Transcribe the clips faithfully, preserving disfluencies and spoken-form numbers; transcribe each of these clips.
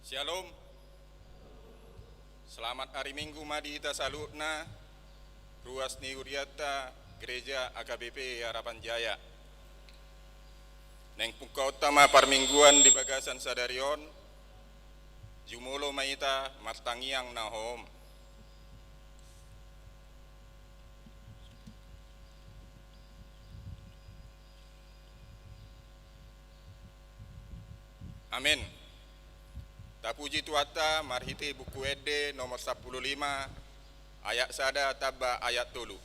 Syalom. Selamat ari Minggu ma di hita saluhutna, ruas ni hurianta Gereja A K B P Harapan Jaya. Naeng pungkaonta ma parmingguan di bagasan sadari on, jumolo ma hita martangiang na hohom. Amen. Tapuji Tuhanta marhite Buku Ende nomor sampulu lima, ayat sada tamba ayat tolu.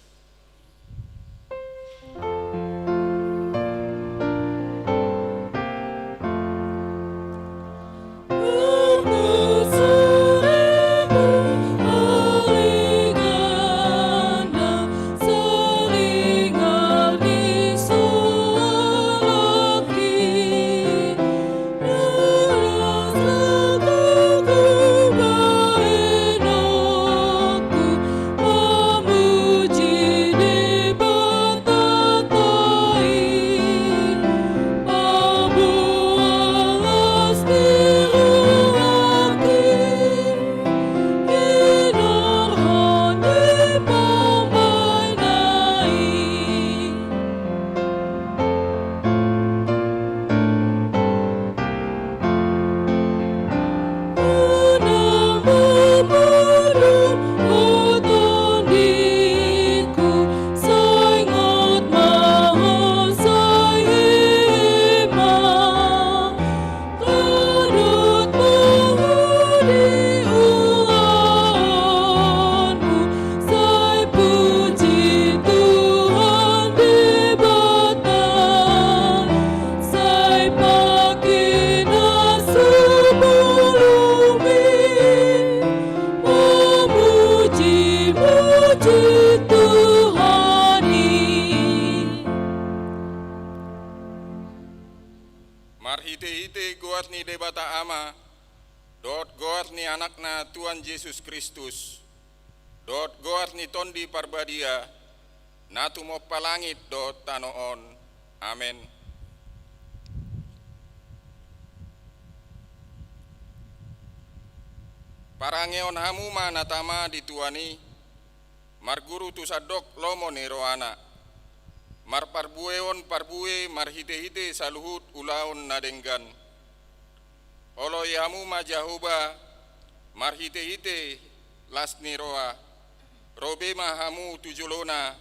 Marhitehite goar ni Debata Ama, dohot goar ni Anakna Tuhan Jesus Kristus, dohot goar ni Tondi Parbadia, na tumompa langit dohot tano on. Amen. Parangehon hamu ma na tama di Tuhan i, marguru tu sandok lomo ni rohana, marparbuehon parbue marhitehite saluhut ulaon na denggan. Oloi hamu ma Jahowa marhitehite las ni roha, ro be ma hamu tu jolona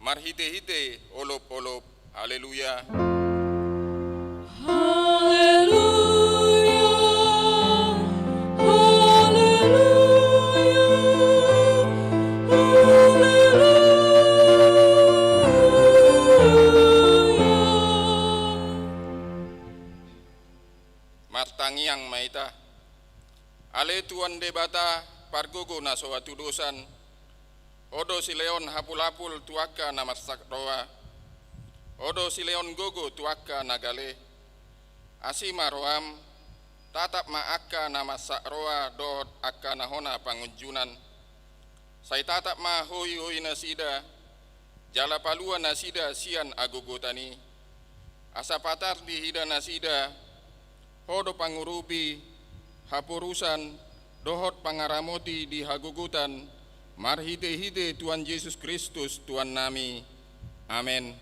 marhitehite olopolop. Haleluya. Haleluya. Haleluya. Haleluya. Martangiang ma hita. Ale Tuhan Debata, pargogo na so hatudosan, Ho do silehon hapulapul tu angka na marsak roha, Ho do silehon gogo tu angka na gale. Asi ma roham, tatap ma angka na marsak roha dohot angka na hona pangunjunan. Sai tatap ma hoihoi nasida, jala palua nasida sian hagogotan i. Asa patar diida nasida, Ho do pangurupi, haporusan, dohot pangaramoti di hagogotan, marhitehite Tuhan Jesus Kristus, Tuhannami. Amen.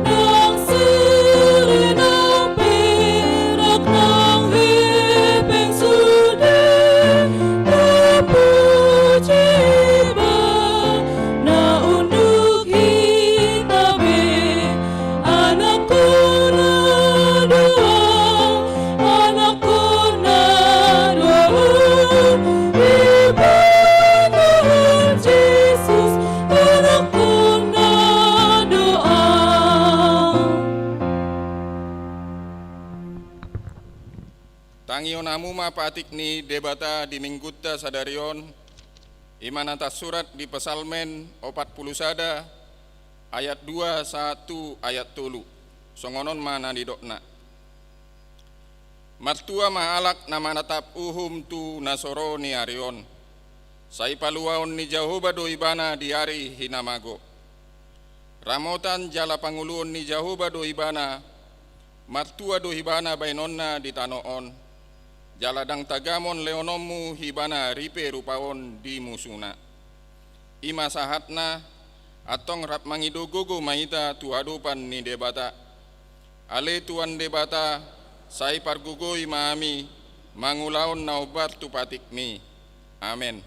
Nang siri nang perak nang hepeng sude tapuji Ibana unduk hita be. Anakna dua, anakna dua, Ibana Jesus, anak Hamu ma patik ni Debata di Minggunta sadari on, i ma na tarsurat di Psalmen opat pulu sada ayat dua sahat tu ayat tolu. Songon on ma na nidokna: Martua ma halak na manatap uhum tu na so ro ni ari on. Sai paluaon ni Jahowa do ibana di ari hinamago. Ramotan jala pangoluon ni Jahowa do ibana, martua do ibana baenonna di tano on, jala ndang tagamon lehononmu ibana ripe rupa on di musuna. I ma sahatna, antong rap mangido gogo ma hita tu adopan ni Debata. Ale Tuhan Debata, sai pargogoi ma hami mangulahon na hombar tu patikmi. Amen.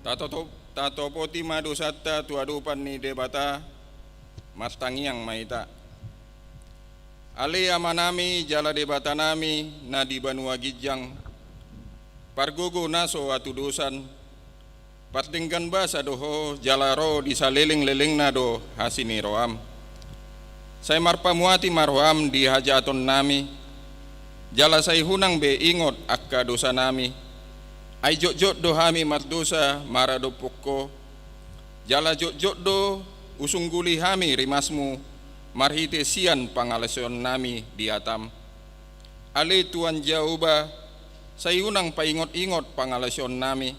Tatoto-, tatopoti ma dosanta tu adopan ni Debata, martangiang ma hita. Ale Amanami jala Debatanami na di banua ginjang, pargogo na so hatudosan, pardenggan basa do Ho jala ro di salelenglelengna do asi ni rohaM. Sai marpamuati ma rohaM di hajahatonnami, jala sai unang be ingot angka dosanami. Ai jotjot do hami mardosa maradophon Ho, jala jotjot do husungguli hami rimasMu marhite sian pangalaosionnami di hataM. Ale Tuhan Jahowa, sai unang paingotingot pangalaosionnami,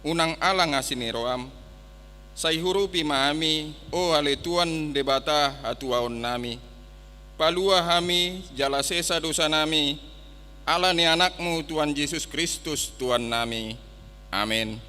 unang alang asi ni rohaM. Sai urupi ma hami, o ale Tuhan Debata hatuaonnami. Palua hami jala sesa dosanami, ala ni AnakMu Tuhan Jesus Kristus Tuhannami. Amen.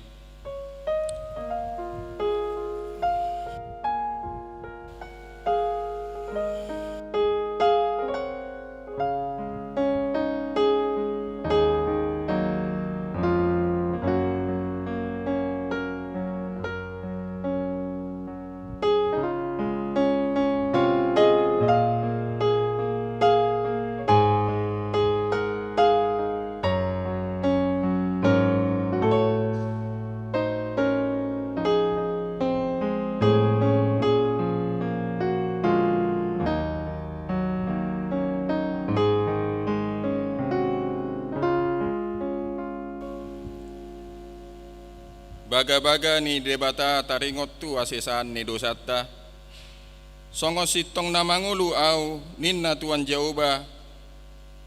Bagabaga ni Debata taringot tu hasesaan ni dosanta. Songon sintong na mangolu ahu, ninna Tuhan Jahowa,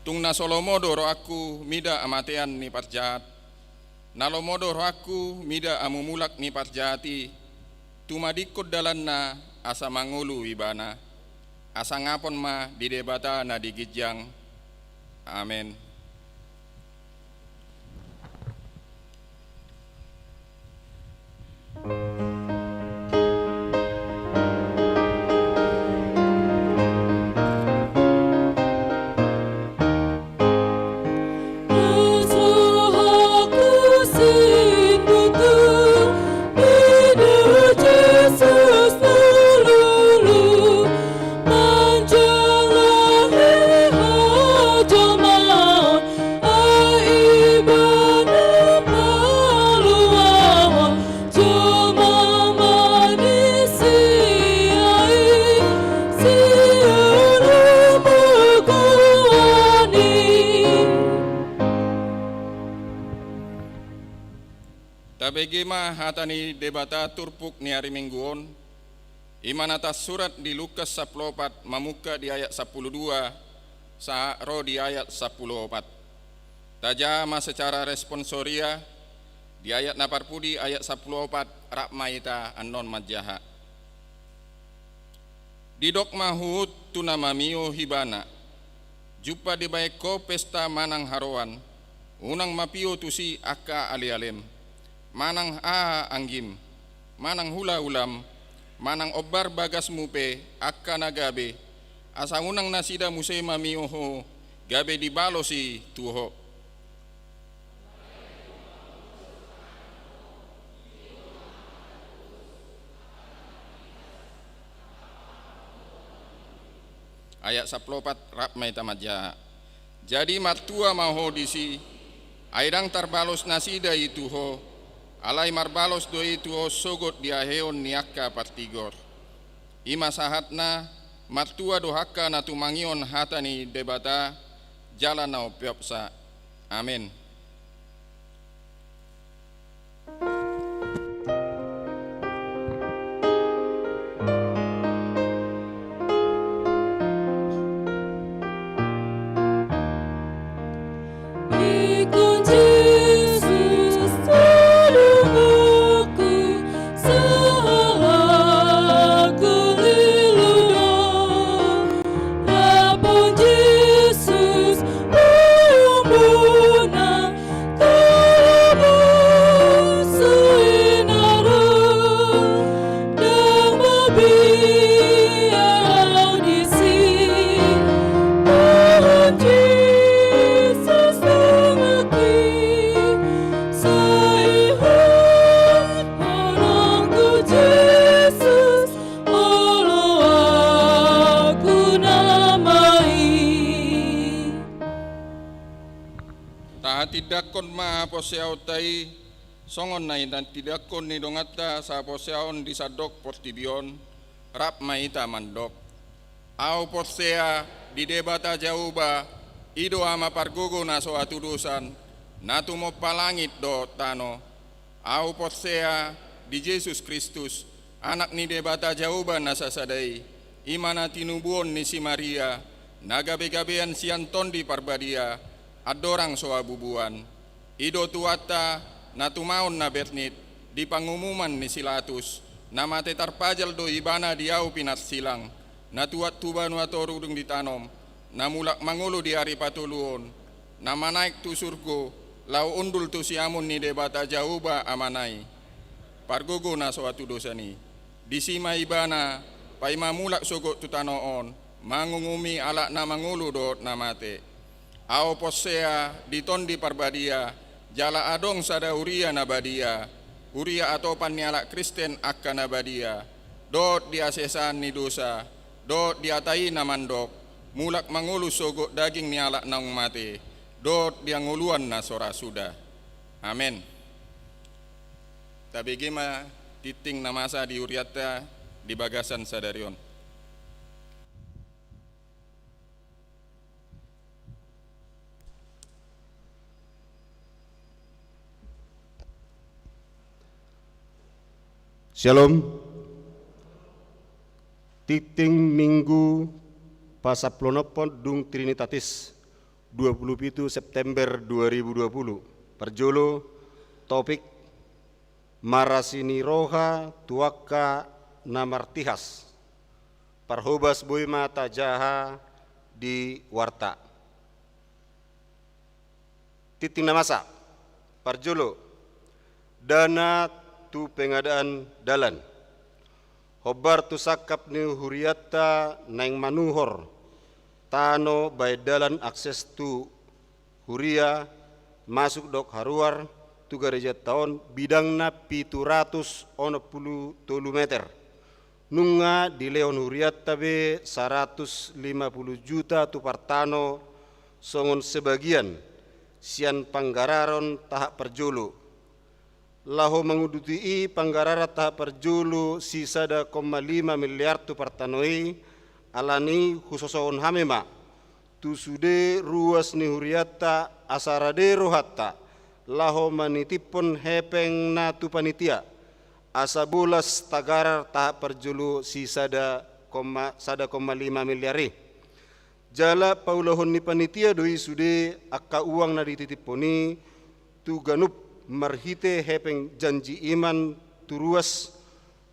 tung na so lomo do rohangku mida hamatean ni parjahat. Na lomo do rohangku mida hamumulak ni parjahat i, tumadingkon dalanna asa mangolu ibana. Hasangapon ma di Debata na di ginjang. Amen. Tabege ma hata ni Debata turpuk ni ari Minggu on, i ma na tarsurat di Lukas sampulu opat mamungka di ayat sampulu dua sahat ro di ayat sampulu opat. Tajaha ma secara responsoria di ayat na parpudi, ayat sampulu opat, rap ma hita annon manjaha. Didok ma huhut tu na mamio hibana, jumpa dibahen ho pesta manang haroan, unang ma pio tusi angka alealem, manang aha anggim, manang hulahulam, manang ombar bagasmu pe angka na gabe, asa unang nasida muse mamio ho, gabe dibalos i tu ho. Ayat sampulu opat, rap ma hita manjaha. Jadi martua ma ho disi, ai ndang tarbalos nasida i tu ho, alai marbalos do i tu ho sogot di aheon ni angka partigor. I ma sahatna, martua do angka na tumangihon hata ni Debata jala na umpeopsa. Amen. Ingkon Jesus tulunganku, sahalakku lilu do. Ingkon Jesus paimbona, tebus hinaroan, ndang mabiar au disi. Tuhan Jesus donganki, sai hot honangku Jesus, olo ahu na ma i. Tahatindangkon ma haporseaonta i, songon na hinatindangkon ni donganta sahaporseaon di sandok portibi on, rap ma hita mandok. Ahu porsea di Debata Jahowa, i do Ama pargogo na so hatudosan, na tumompa langit dohot tano. Ahu porsea di Jesus Kristus, Anak ni Debata Jahowa na sasada i, i ma na tinubuhon ni si Maria, na gabegabean sian Tondi Parbadia, andorang so habubuhan. I do Tuhanta, na tumaon na bernit, di pangumuman ni si Latus, na mate tarpajal do ibana di ahu pinarsilang, na tuat tu banua toru dung ditanom, na mulak mangolu di ari patoluhon, na manaek tu surgo, laho hundul tu siamun ni Debata Jahowa Amana i. Pargogo na so hatudosan i. Disi ma ibana, paima mulak sogot tu tano on, mangungumi halak na mangolu dohot na mate. Ahu porsea di Tondi Parbadia, jala adong sada huria na badia, huria atopan ni halak Kristen angka na badia, dohot di hasesaan ni dosa, dohot di hata i na mandok, mulak mangolu sogot daging ni halak naung mate, dohot di hangoluan na so ra suda. Amen. Tabege ma tingting na masa di hurianta di bagasan sadari on. Syalom. Tingting Minggu pasampuluonomhon dung Trinitatis, dua puluh pitu September dua ribu dua puluh. Parjolo, topik: Marasi ni roha tu angka na martihas. Parhobas boi ma tajaha di warta. Tingting na masa. Parjolo, dana tu pengadaan dalan. Hombar tu sangkap ni hurianta naeng manuhor tano bahen dalan akses tu huria, masuk dohot haruar tu garejanta on, bidangna pitu ratus onom pulu tolu meter. Nunga dilehon hurianta be saratus lima pulu juta tu partano songon sebagian sian panggararan tahap parjolo. Laho manguduti i, panggararan tahap parjolo sisada koma lima miliar tu partano i. Alani i husosohon hami ma tu sude ruas ni hurianta, asa rade rohanta laho manitiphon hepengna tu panitia, asa bolas tagarar tahap parjolo sisada koma, sada koma lima miliar i. Jala paulahon ni panitia do i sude angka uang na dititiphon i tu ganup marhite hepeng janji iman tu ruas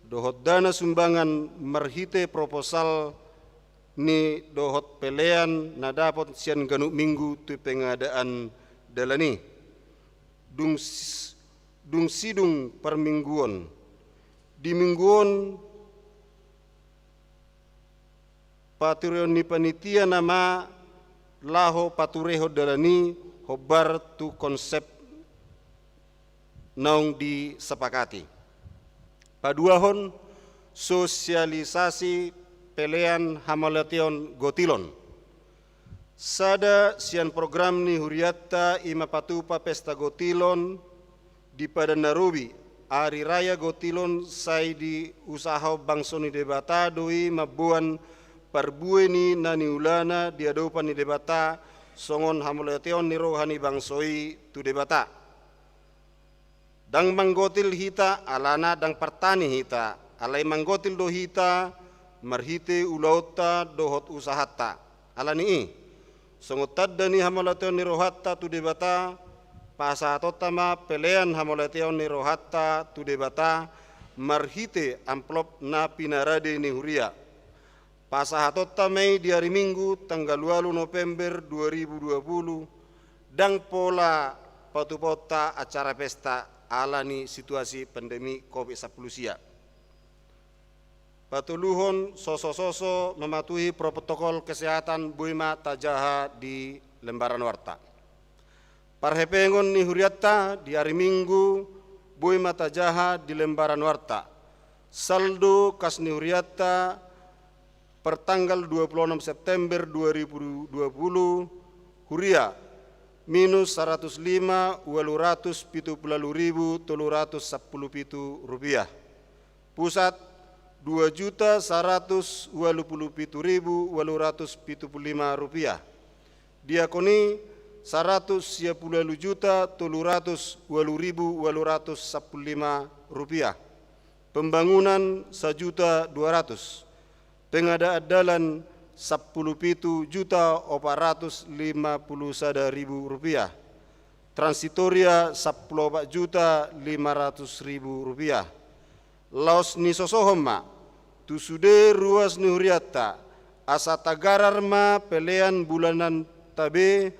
dohot dana sumbangan marhite proposal ni dohot pelean na dapot sian ganup minggu tu pengadaan dalan i. Dung s-, dung sidung parmingguon. Di minggu on, paturehon ni panitia nama laho paturehon dalan i hombar tu konsep naung disepakati. Paduahon, sosialisasi pelean hamauliateon gotilon. Sada sian program ni hurianta i ma patupa pesta gotilon di Padan Narobi. Ari raya gotilon sai diusahahon bangso ni Debata do i mamboan parbue ni na niulana di adopan ni Debata, songon hamauliateon ni roha ni bangso i tu Debata. Ndang manggotil hita alana ndang partani hita, alai manggotil do hita marhite ulaonta dohot usahanta. Ala ni i, songon tanda ni hamauliateon ni rohanta tu Debata, pasahatonta ma pelean hamauliateon ni rohanta tu Debata marhite amplop na pinarade ni huria. Pasahatonta ma i di ari Minggu tanggal ualu November dua ribu dua puluh, ndang pola patupaonta acara pesta ala ni situasi pandemi covid sampulu sia. Patoluhon, sosososo mematuhi protokol kesehatan boi ma tajaha di lembaran warta. Parhepengon ni hurianta di ari Minggu boi ma tajaha di lembaran warta. Saldo kas ni hurianta per tanggal dua puluh enam September dua ribu dua puluh, huria minus saratus lima ualu ratus pitu pulu ualu ribu tolu ratus sampulu pitu rupiah. Pusat, dua juta saratus ualu pulu pitu ribu ualu ratus pitu pulu lima rupiah. Diakoni, saratus sia pulu ualu juta tolu ratus ualu ribu ualu ratus sampulu lima rupiah. Pembangunan, sajuta dua ratus. Pengadaan dalan, sampulu pitu juta opat ratus lima pulu sada ribu rupiah. Transitoria, sampulu opat juta lima ratus ribu rupiah. Laos nisosohon ma tu sude ruas ni hurianta, asa tagarar ma pelean bulananta be,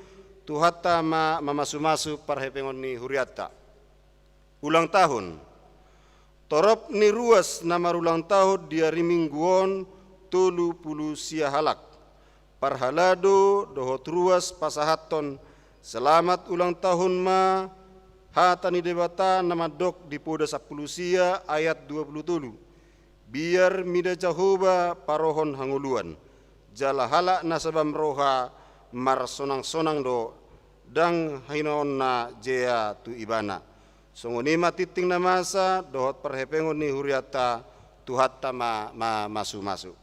Tuhanta ma mamasumasu parhepengon ni hurianta. Ulang tahun. Torop ni ruas na marulang tahun di ari Minggu on tolu pulu sia halak. Parhalado dohot ruas pasahathon selamat ulang tahun ma hata ni Debata na mandok di Poda sampulu sia ayat dua pulu tolu. Biar mida Jahowa parohon hangoluan, jala halak na sabam roha marsonangsonang do, ndang hinaonna jea tu ibana. Songon i ma tingting na masa dohot parhepengon ni hurianta, Tuhanta ma mamasumasu.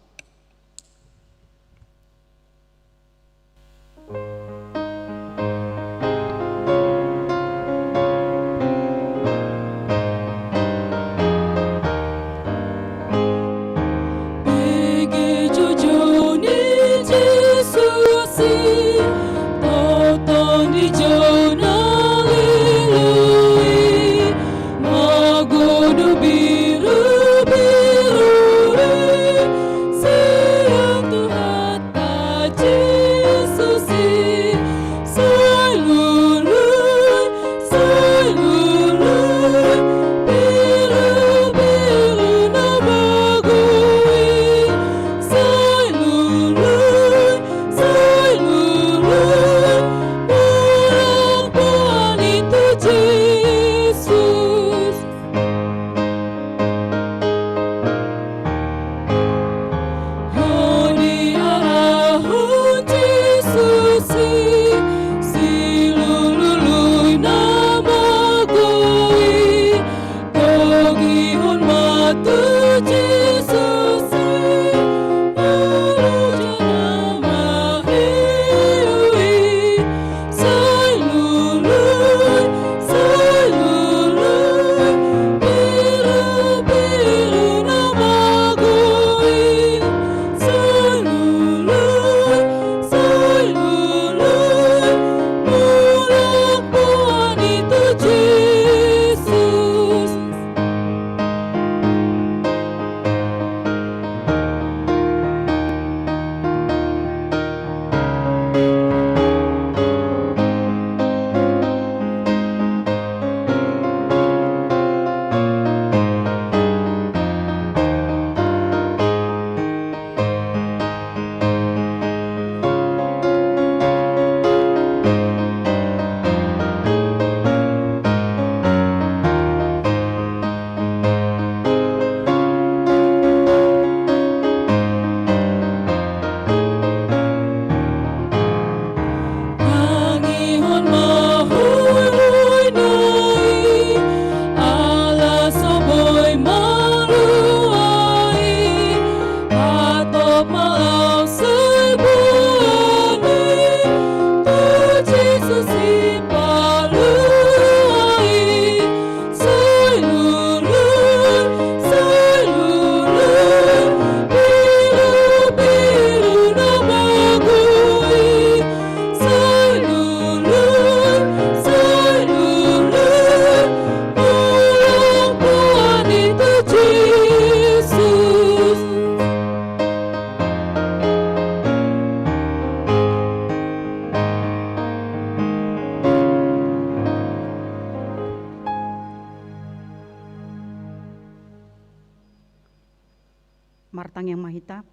Martangiang ma hita.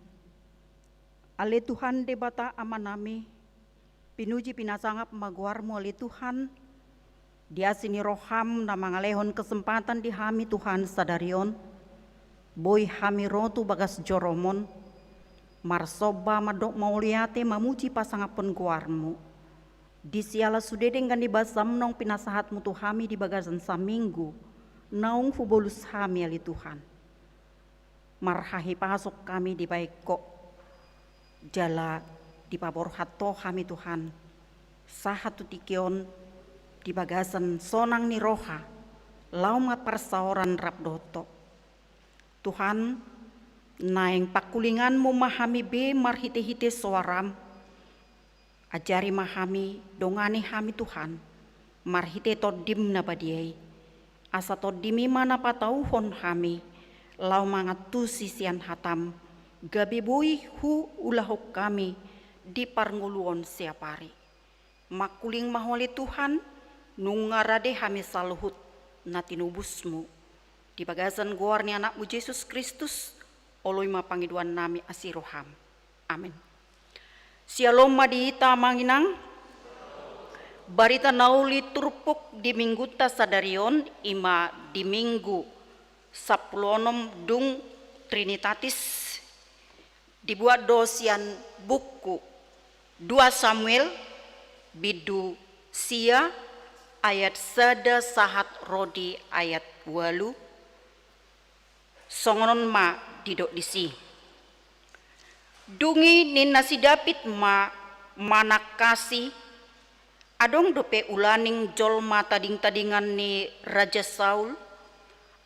Ale Tuhan Debata Amanami, pinuji pinasangap ma goarmu ale Tuhan, di asi ni roham na mangalehon kesempatan di hami Tuhan sadari on, boi hami ro tu bagas joromon, marsomba mandok mauliate mamuji pasangaphon goarmu. Di siala sude denggan ni basam naung pinasahatmu tu hami di bagasan saminggu, naung hubolus hami ale Tuhan. Marhahipason hami dibaen Ho, jala dipaborhat Ho hami Tuhan, sahat tu tingki on di bagasan sonang ni roha, laho ma parsaoran rap dohot Ho. Tuhan, naeng pangkulinganmu ma hami be marhite-hite soaram, ajari ma hami, dongani hami Tuhan, marhite Tondim na badia i. Asa Tondim i ma na patauhon hami, laho mangantusi sian hatam, gabe boi huulahon hami di parngoluon siapari. Mangkuling ma Ho ale Tuhan, nunga rade hami saluhut na tinobusmu. Di bagasan goar ni Anakmu Jesus Kristus, oloi ma pangidoannami asi roham. Amen. Syalom ma di hita amang inang. Barita na uli turpuk di minggunta sadari on, i ma di minggu sampulu onom dung Trinitatis, dibuat do sian buku dua Samuel, bindu sia, ayat sada sahat ro di ayat ualu. Songon on ma didok disi. Dung i ninna si David ma manangkasi, adong dope ulaning jolma tading-tadingan ni Raja Saul,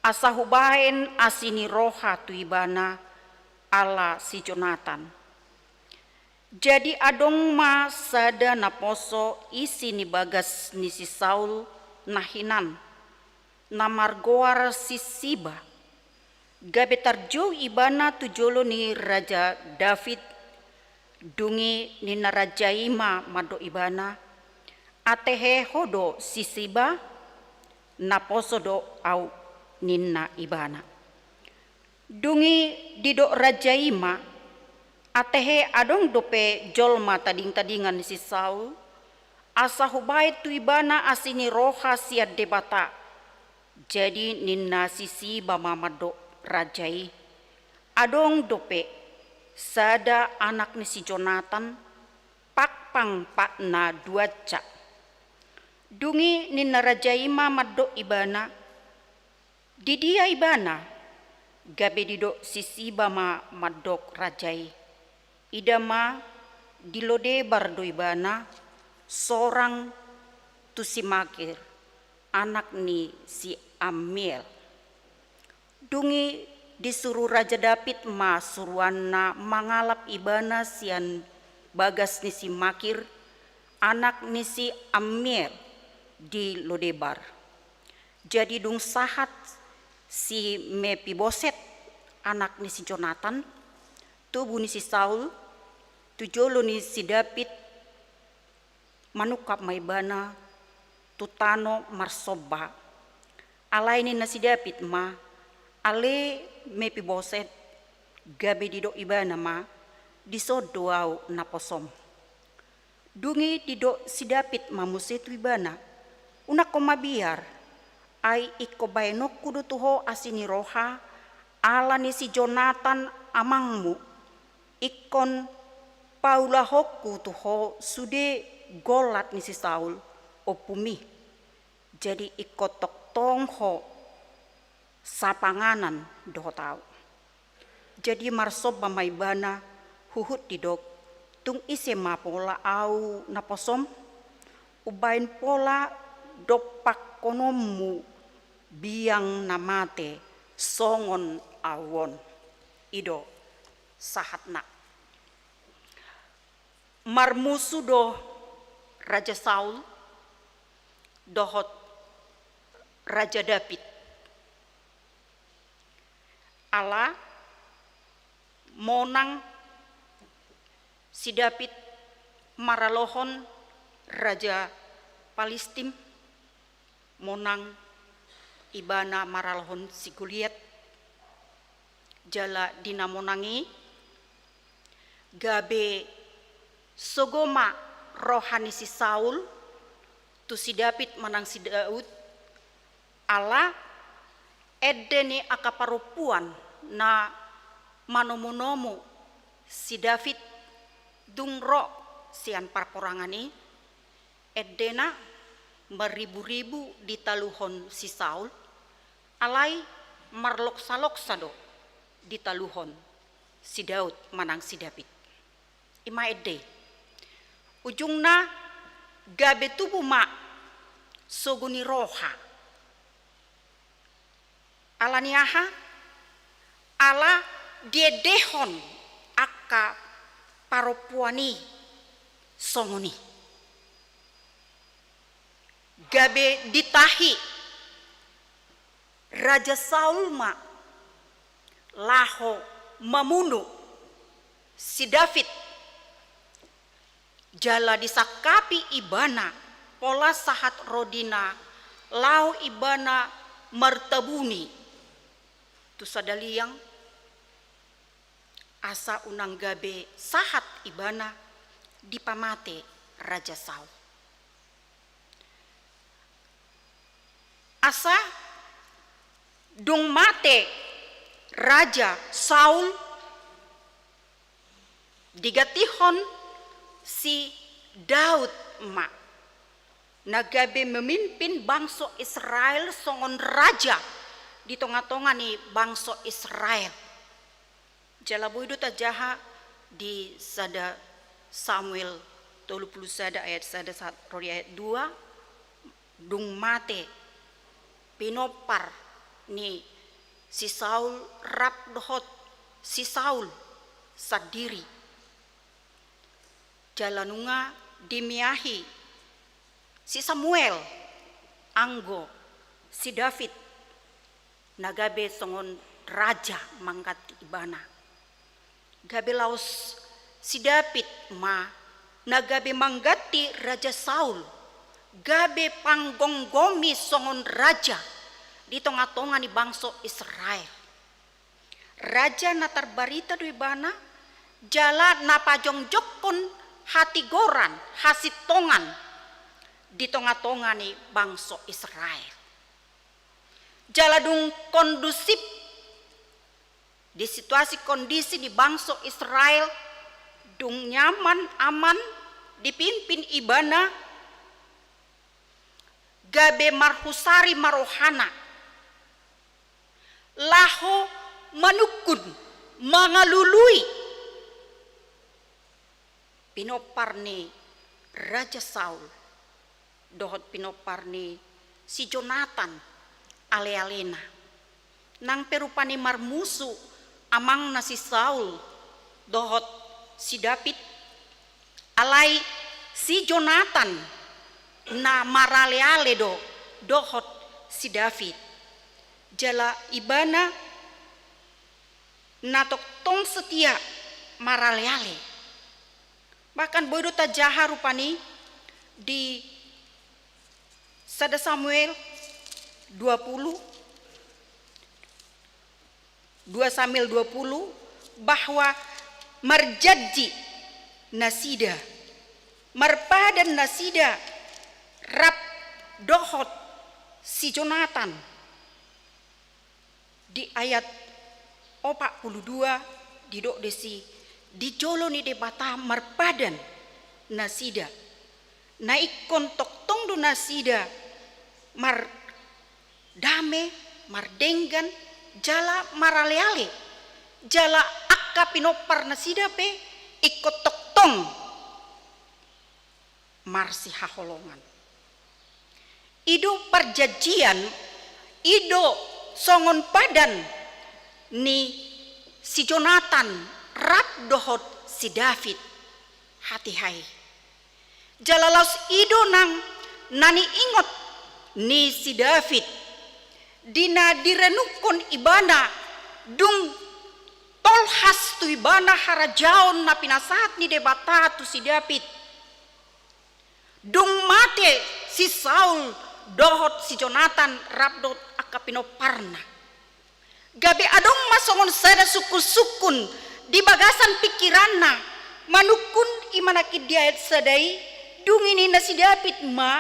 asa hubaen asi ni roha tu ibana ala si Jonatan. Jadi adong ma sada naposo isi ni bagas ni si Saul na hinan, na margoar si Siba. Gabe tarjou ibana tu jolo ni Raja David. Dung i ninna raja i ma mandok ibana, "Atehe ho do si Siba? Naposo do ahu," ninna ibana. Dung i didok raja i ma, "Atehe adong dope jolma tading-tadingan ni si Saul, asa hubaen tu ibana asi ni roha sian Debata." Jadi ninna si Siba ma mandok raja i, "Adong dope sada anak ni si Jonatan, pangpang patna duansa." Dung i ninna raja i ma mandok ibana, "Di dia ibana?" Gabe didok si Siba ma mandok raja i, "Ida ma, di Lodebar do ibana, sorang tu si Makir, anak ni si Ammiel." Dung i disuru Raja David ma suruanna mangalap ibana sian bagas ni si Makir, anak ni si Ammiel, di Lodebar. Jadi dung sahat si Mepiboset, anak ni si Jonatan, tubu ni si Saul, tu jolo ni si David, manungkap ma ibana tu tano marsomba. Alai ninna si David ma, "Ale Mepiboset," gabe didok ibana ma, "Dison do ahu naposom." Dung i didok si David ma muse tu ibana, "Unang ho mabiar, ai ingkon baenonku do tu ho asi ni roha, ala ni si Jonatan amangmu, ingkon paulahonku tu ho sude gollat ni si Saul, ompumi. Jadi ingkon tongtong ho sapanganan dohot ahu." Jadi marsomba ma ibana huhut didok, "Tung ise ma pola ahu naposom? Umbaen pola dompakkononmu biang na mate songon ahu on." I do sahatna. Marmusu do Raja Saul dohot Raja David. Ala monang si David maralohon raja Palistim, monang ibana maralohon si Goliat. Jala di na monang i, gabe sogo ma roha ni si Saul tu si David manang si Daud, ala ende ni angka parompuan na manomunomu si David dung ro sian parporangan i, endena marriburibu ditaluhon si Saul, alai marloksaloksa do ditaluhon si Daud manang si David. I ma ende. Ujungna gabe tubu ma sogo ni roha. Ala ni aha? Ala diendehon angka parompuan i songon i. Gabe ditahi Raja Saul ma laho mamunu si David. Jala disangkapi ibana pola sahat ro di na laho ibana martabuni tu sada liang, asa unang gabe sahat ibana dipamate Raja Saul. Asa dung mate Raja Saul, digantihon si Daud ma na gabe memimpin bangso Israel songon raja di tongatonga ni bangso Israel. Jala boi do tajaha di sada Samuel tolu pulu sada ayat sada sahat ro di ayat dua, dung mate pinompar ni si Saul rap dohot si Saul sandiri. Jala nunga dimiahi si Samuel anggo si David na gabe songon raja mangganti ibana. Gabe laos si David ma na gabe mangganti Raja Saul, gabe panggomgomi songon raja di tongatonga ni bangso Israel. Raja na tarbarita do ibana, jala na pajongjongkon hatigoran, hasintongan di tongatonga ni bangso Israel. Jala dung kondusif di situasi kondisi di bangso Israel, dung nyaman aman dipimpin ibana, gabe marhusari ma rohana laho manungkun, mangalului pinompar ni Raja Saul dohot pinompar ni si Jonatan alealena. Nang pe rupani marmusu amangna si Saul dohot si David, alai si Jonatan na maraleale do dohot si David. Jala ibana na tongtong setia maraleale. Bahkan boi do tajaha rupani di sada Samuel dua pulu, dua Samuel dua pulu, bahwa marjanji nasida, marpadan nasida rap dohot si Jonatan. Di ayat opat pulu dua didok disi, di jolo ni Debata marpadan nasida. Na ingkon tongtong do nasida mardame, mardenggan, jala maraleale. Jala angka pinompar nasida pe ingkon tongtong marsihaholongan. I do parjanjian, i do songon padan ni si Jonatan rap dohot si David hatiha i. Jala laos i do nang na niingot ni si David di na direnungkon ibana dung tolhas tu ibana harajaon na pinasahat ni Debata tu si David. Dung mate si Saul dohot si Jonatan rap dohot angka pinomparna, Gabe adong ma songon sada sungkun-sungkun di bagasan pingkiranna, manungkun i ma nangkin di ayat sada i, dung i ninna si David ma,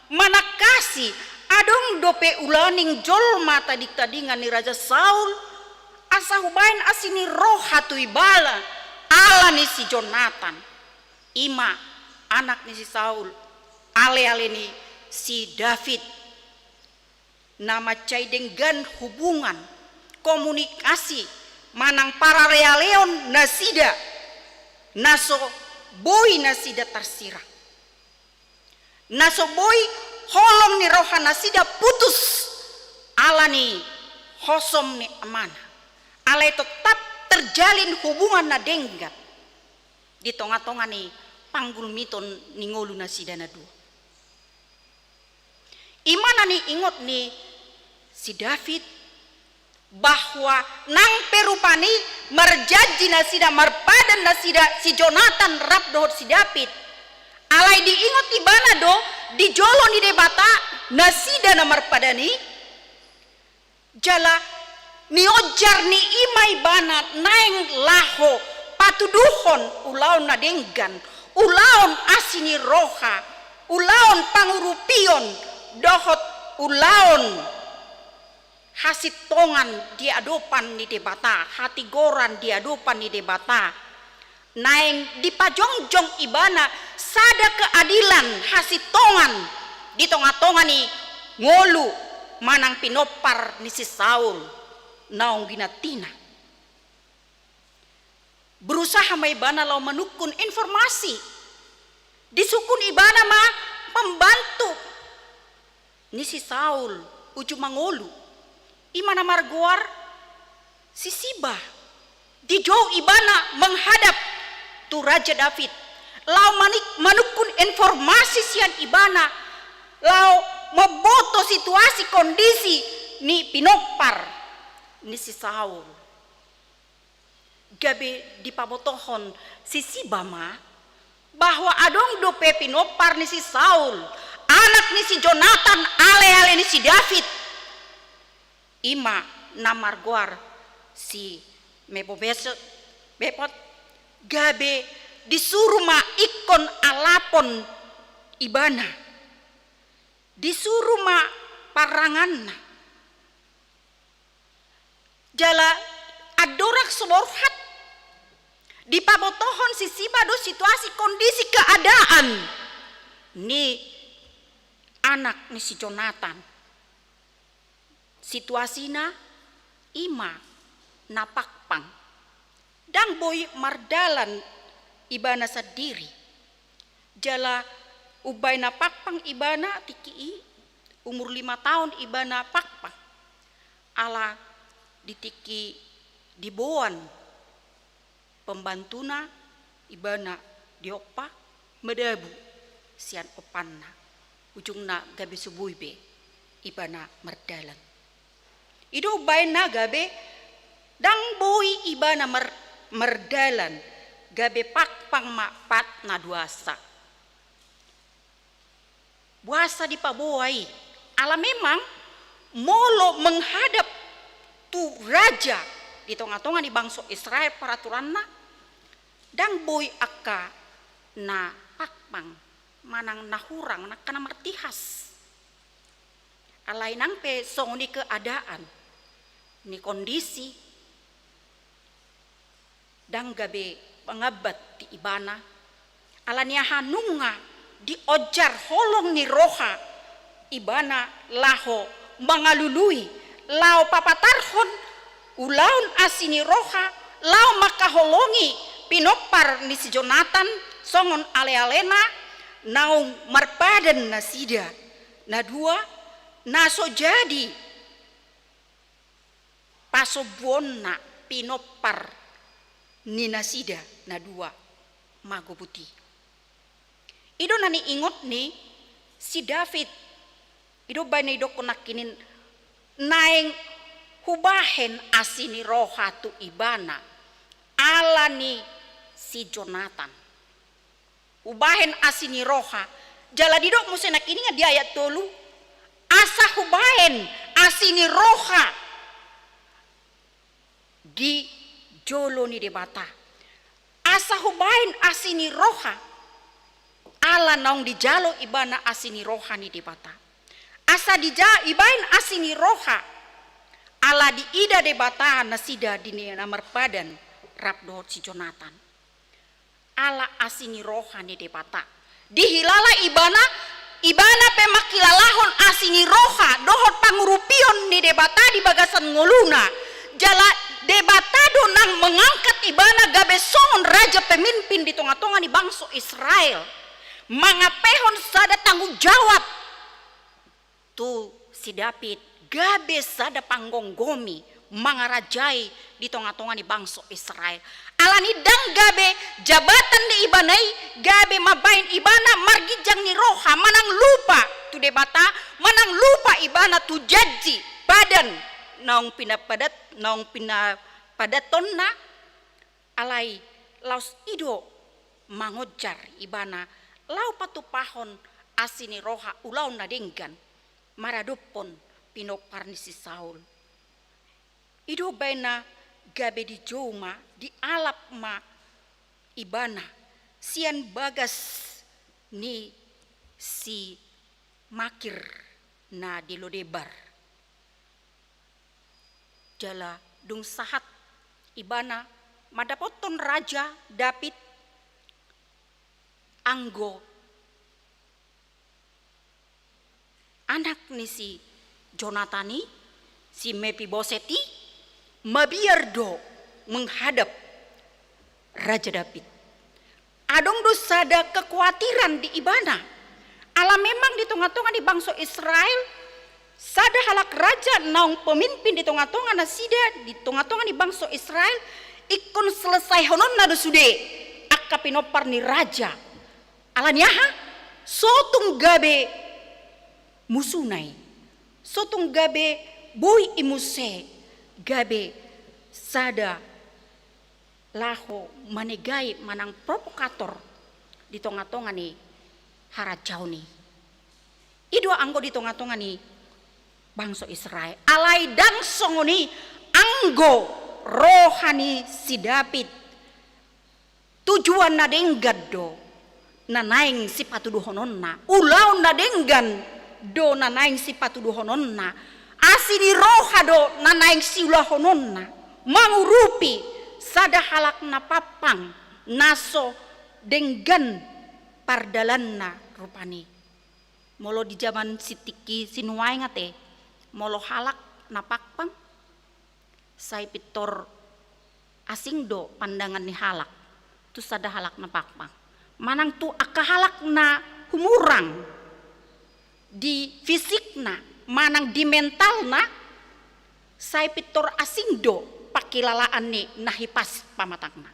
manangkasi, adong dope ulaning jolma tading-tadingan ni Raja Saul, asa hubahen asi ni roha tu ibana, ala ni si Jonatan. I ma anak ni si Saul, ale-ale ni si David. Na mansai denggan hubungan, komunikasi, manang paralealeon nasida, na so boi nasida tarsirang. Na so boi holong ni roha nasida putus, ala ni hosom ni amana. Alai tetap terjalin hubungan na denggan di tonga-tonga ni panggulmiton ni ngolu nasida na dua. I ma na niingot ni si David, bahwa nang pe rupani marjanji nasida, marpadan nasida, si Jonatan rap dohot si David. Alai diingot ibana do, di jolo ni Debata nasida na marpadan i, jala nionjar ni i ma ibana naeng laho patuduhon ulaon na denggan, ulaon asi ni roha, ulaon pangurupion, dohot ulaon hasintongan di adopan ni Debata, hatigoran di adopan ni Debata. Naeng dipajongjong ibana sada keadilan hasintongan di tonga-tonga ni ngolu manang pinompar ni si Saul naung ginantina. Berusaha ma ibana laho manungkun informasi. Disungkun ibana ma pembantu ni si Saul uju mangolu. I ma na margoar si Siba. Dijou ibana menghadap tu Raja David. Laho manik-, manungkun informasi sian ibana. Laho mamboto situasi kondisi ni pinompar ni si Saul. Gabe dipabotohon si Siba ma, bahwa adong dope pinompar ni si Saul, anak ni si Jonatan, ale-ale ni si David. I ma na margoar si Mepobesot, Bepot, gabe disuru ma ingkon alapon ibana. Disuru ma parranganna. Jala andorang so borhat, dipabotohon si Siba do situasi kondisi keadaan ni anak ni si Jonatan. Situasina i ma na pangpang. Ndang boi mardalan ibana sandiri. Jala umbahen na pangpang ibana tingki i, umur lima taon ibana pangpang. Ala di tingki diboan pembantuna ibana diompa madabu sian ompanna. Ujungna gabe so boi be ibana mardalan. I do umbahen na gabe ndang boi ibana mar-, mardalan, gabe pangpang ma pat na duasa. Boasa dipaboa i? Ala memang molo menghadap tu raja di tonga-tonga ni bangso Israel peraturanna, ndang boi angka na pangpang, manang na hurang, angka na martihas. Alai nang pe songon i keadaan ni kondisi, ndang gabe mangambat di ibana, ala ni aha nunga dionjar holong ni roha ibana laho mangalului, laho papatarhon ulaon asi ni roha, laho mangkaholongi pinompar ni si Jonatan songon ale-alena naung marpadan nasida na dua, na so jadi pasombuonna pinompar ni nasida na dua magobut i. I do na niingot ni si David, i do baen na idokkon nangkinin, naeng hubahen asi ni roha tu ibana ala ni si Jonatan. Hubahen asi ni roha. Jala didok muse nangkiningan di ayat tolu, asa hubahen asi ni roha di jolo ni Debata. Asa hubaen asi ni roha, ala naung dijalo ibana asi ni roha ni Debata. Asa dija-, ibaen asi ni roha, ala diida Debata nasida di na marpadan rap dohot si Jonatan. Ala asi ni roha ni Debata. Dihilala ibana, ibana pe mangkilalahon asi ni roha dohot pangurupion ni Debata di bagasan ngoluna. Jala Debata do nang mengangkat ibana gabe songon raja pemimpin di tonga-tonga ni bangso Israel. Mangapehon sada tanggung jawab tu si David, gabe sada panggomgomi mangarajai di tonga-tonga ni bangso Israel. Alani ndang gabe jabatan ni ibana i gabe mambaen ibana marginjang ni roha, manang lupa tu Debata, manang lupa ibana tu janji padan naung pinapadat, naung pinapadatonna. Alai laos i do mangonjar ibana laho patupahon asi ni roha ulaon na denggan maradophon pinompar ni si Saul. I do baenna gabe dijou ma, dialap ma ibana sian bagas ni si Makir na di Lodebar. Jala dung sahat ibana mandapothon Raja David, anggo anak ni si Jonatan i, si Mefiboset i, mabiar do menghadap Raja David. Adong do sada kekuatiran di ibana. Ala memang di tonga-tonga ni bangso Israel, sada halak raja naung pemimpin di tonga-tonga nasida, di tonga-tonga ni bangso Israel, ingkon selesaihononna do sude angka pinompar ni raja. Alani aha? So tung gabe musuna i, so tung gabe boi i muse gabe sada laho manegai manang provokator di tonga-tonga ni harajaon i. I do anggo di tonga-tonga ni bangso Israel. Alai ndang songon i anggo roha ni si David. Tujuan na denggan do na naeng sipatuduhononna, ulaon na denggan do na naeng sipatuduhononna, asi ni roha do na naeng siulahononna, mangurupi sada halak na pampang, na so denggan pardalanna rupani. Molo di jaman sitingki sinuaeng ate, molo halak na pampang, sai pintor asing do pandangan ni halak tu sada halak na pampang. Manang tu angka halak na humurang di fisikna, manang di mentalna, sai pintor asing do pangkilalaan ni na hipas pamatangna.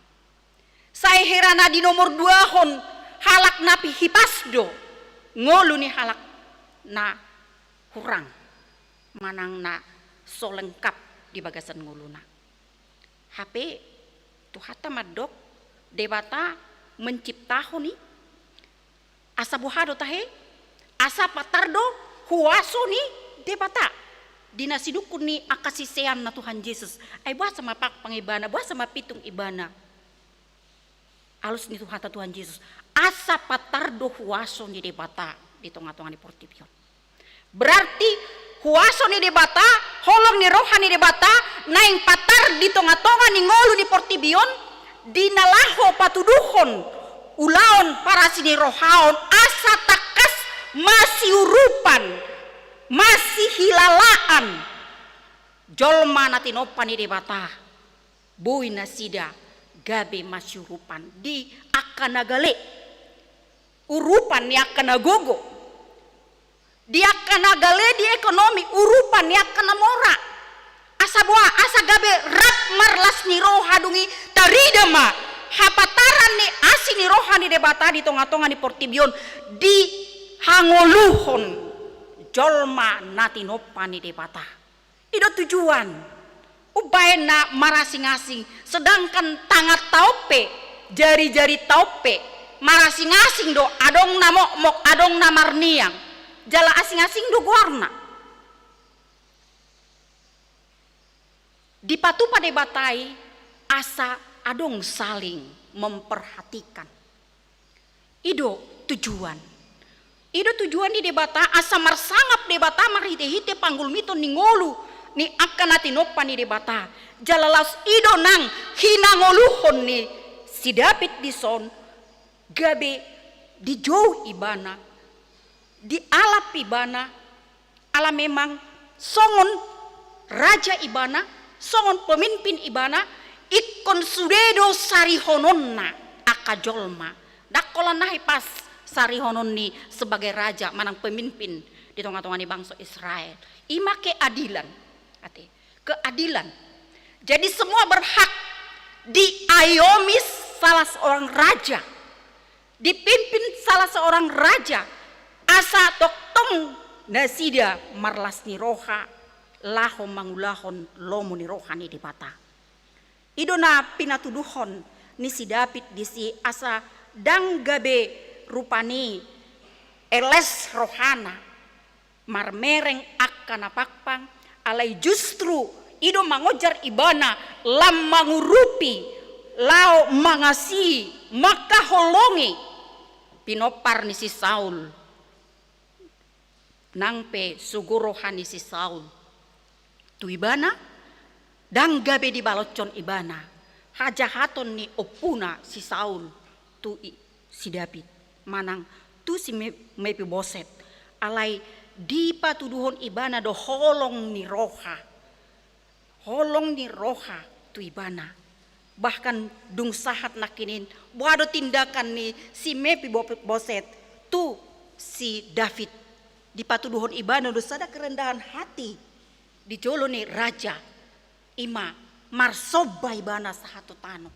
Sai hera na di nomor duahon halak na hipas do ngolu ni halak na hurang, manang na so lengkap di bagasan ngoluna. Hape Tuhanta mandok, Debata menciptahon i, asa boha do tahe? Asa patar do huaso ni Debata di na sinungkun ni angka siseanna Tuhan Jesus. Ai boasa ma pampang ibana, boasa ma pitung ibana? Alus ni Tuhanta Tuhan Jesus, asa patar do huaso ni Debata di tonga-tonga ni portibi on. Berarti huaso ni Debata, holong ni roha ni Debata naeng patar di tonga-tonga ni ngolu ni portibi on, di na laho patuduhon ulaon parasi ni roha on, asa tangkas masiurupan, masihilalaan jolma na tinompa ni Debata. Boi nasida gabe masiurupan di angka na gale, urupan ni angka na gogo, di angka na gale di ekonomi, urupan ni angka na mora. Asa boha? Asa gabe rap marlas ni roha, dung i tarida ma hapataran ni asi ni roha ni Debata di tonga-tonga ni portibi on, di hangoluhon jolma na tinompa ni Debata. I do tujuan. Umbaen na marasing-asing, sedangkan tanganta on pe, jari-jarinta on pe marasing-asing do, adong na mokmok, adong na marniang. Jala asing-asing do goarna. Dipatupa Debata i asa adong saling memperhatikan. I do tujuan. I do tujuan ni Debata asa marsangap Debata marhite-hite panggulmiton ni ngolu ni angka na tinompa ni Debata. Jala laos i do nang hinangoluhon ni si David dison, gabe dijou ibana, dialap ibana, ala memang songon raja ibana, songon pemimpin ibana, ingkon sude do sarihononna angka jolma. Ndang holan na hipas sarihonon ni sebagai raja manang pemimpin di tonga-tonga ni bangso Israel. I ma keadilan. Ate, keadilan. Jadi semua berhak diayomi salah seorang raja, dipimpin salah seorang raja, asa tongtong nasida marlas ni roha laho mangulahon lomo ni roha ni Debata. I do na pinatuduhon ni si David disi asa ndang gabe rupani eles rohana marmereng angka na pangpang, alai justru i do mangojar ibana lam mangurupi, laho mangasihi, mangkaholongi pinompar ni si Saul. Nang pe sogo roha ni si Saul tu ibana, ndang gabe dibaloshon ibana hajahaton ni ompuna si Saul tu i, si David, manang tu si Me-, Mefiboset. Alai dipatuduhon ibana do holong ni roha. Holong ni roha tu ibana. Bahkan dung sahat nangkining boha do tindakan ni si Mefiboset tu si David, dipatuduhon ibana do sada kerendahan hati di jolo ni raja. I ma marsomba ibana sahat tu tano.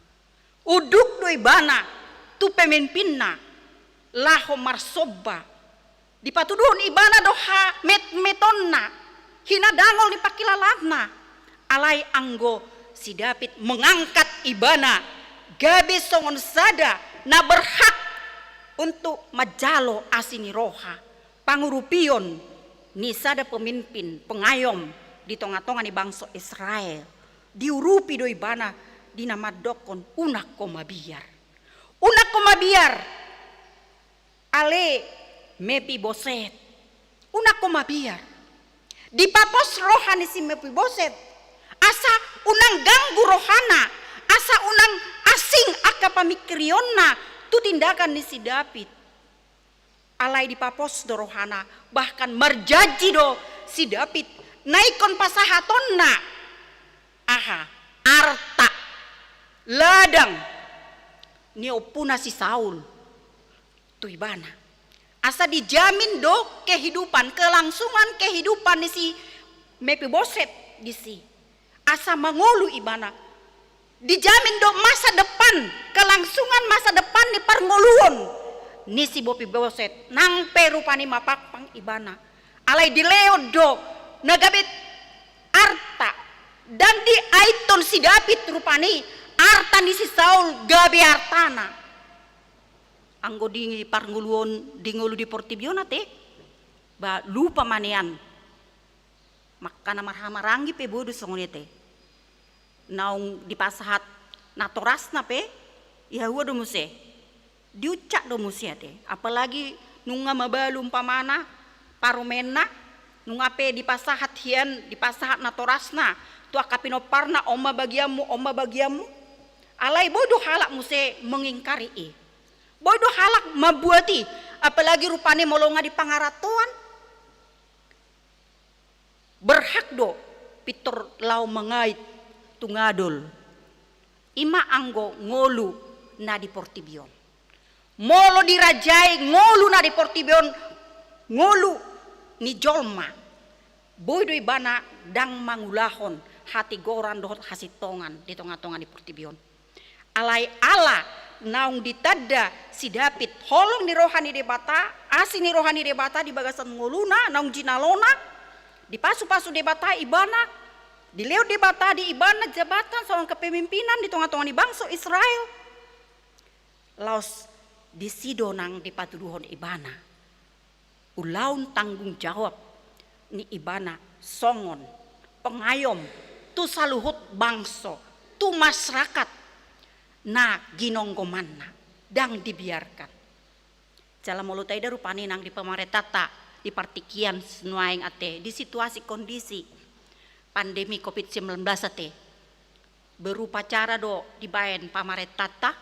Unduk do ibana tu pemimpinna laho marsomba. Dipatuduhon ibana do hametmetonna, hinadangol ni pangkilalaanna. Alai anggo si David mengangkat ibana gabe songon sada na berhak untuk manjalo asi ni roha, pangurupion ni sada pemimpin, pengayom di tonga-tonga ni bangso Israel. Diurupi do ibana di na mandokkon, unang ho mabiar. Unang ho mabiar, ale Mefiboset. Unang ho mabiar. Dipapos roha ni si Mefiboset asa unang ganggu rohana, asa unang asing angka pamingkirionna tu tindakan ni si David. Alai dipapos do rohana, bahkan marjanji do si David na ingkon pasahatonna aha? Arta, ladang ni ompuna si Saul tu ibana. Asa dijamin do kehidupan, kelangsungan kehidupan ni si Mefiboset disi. Asa mangolu ibana. Dijamin do masa depan, kelangsungan masa depan ni parngoluon ni si Mefiboset, nang pe rupani mapangpang ibana. Alai dilehon do na gabe arta, ndang diaithon si David rupani arta ni si Saul gabe artana. Anggo di parngoluon, di ngolu di portibi on ate, ba lupa manean. Mangkana marhahamaranggi pe boi do songon i ate. Naung dipasahat natorasna pe, ia ua do muse. Diucak do muse ate. Apalagi nunga mabalu umpamana parumaenna, nunga pe dipasahat hian, dipasahat natorasna tu angka pinomparna, on ma bagianmu, on ma bagianmu. Alai boi do halak muse mengingkari i. Boi do halak mambuat i, apalagi rupani molo nga di pangarantoan. Berhak do pintor laho mangait tu ngadol. I ma anggo ngolu na di portibi on. Molo dirajai ngolu na di portibi on, ngolu ni jolma, boi do ibana ndang mangulahon hatigoran dohot hasintongan di tonga-tonga ni portibi on. Alai ala naung ditanda si David holong ni roha ni Debata, asi ni roha ni Debata di bagasan ngoluna, naung jinalona, dipasu-pasu Debata ibana, dilehon Debata di ibana jabatan songon kepemimpinan di tonga-tonga ni bangso Israel. Laos disi do nang dipatuduhon ibana ulaon tanggung jawab ni ibana songon pengayom tu saluhut bangso, tu masyarakat na ginonggomanna, ndang dibiarkan. Jala molo taida rupani nang di pamarentanta di partingkian sinuaeng ate, di situasi kondisi pandemi covid sembilan belas ate, berupa cara do dibaen pamarentanta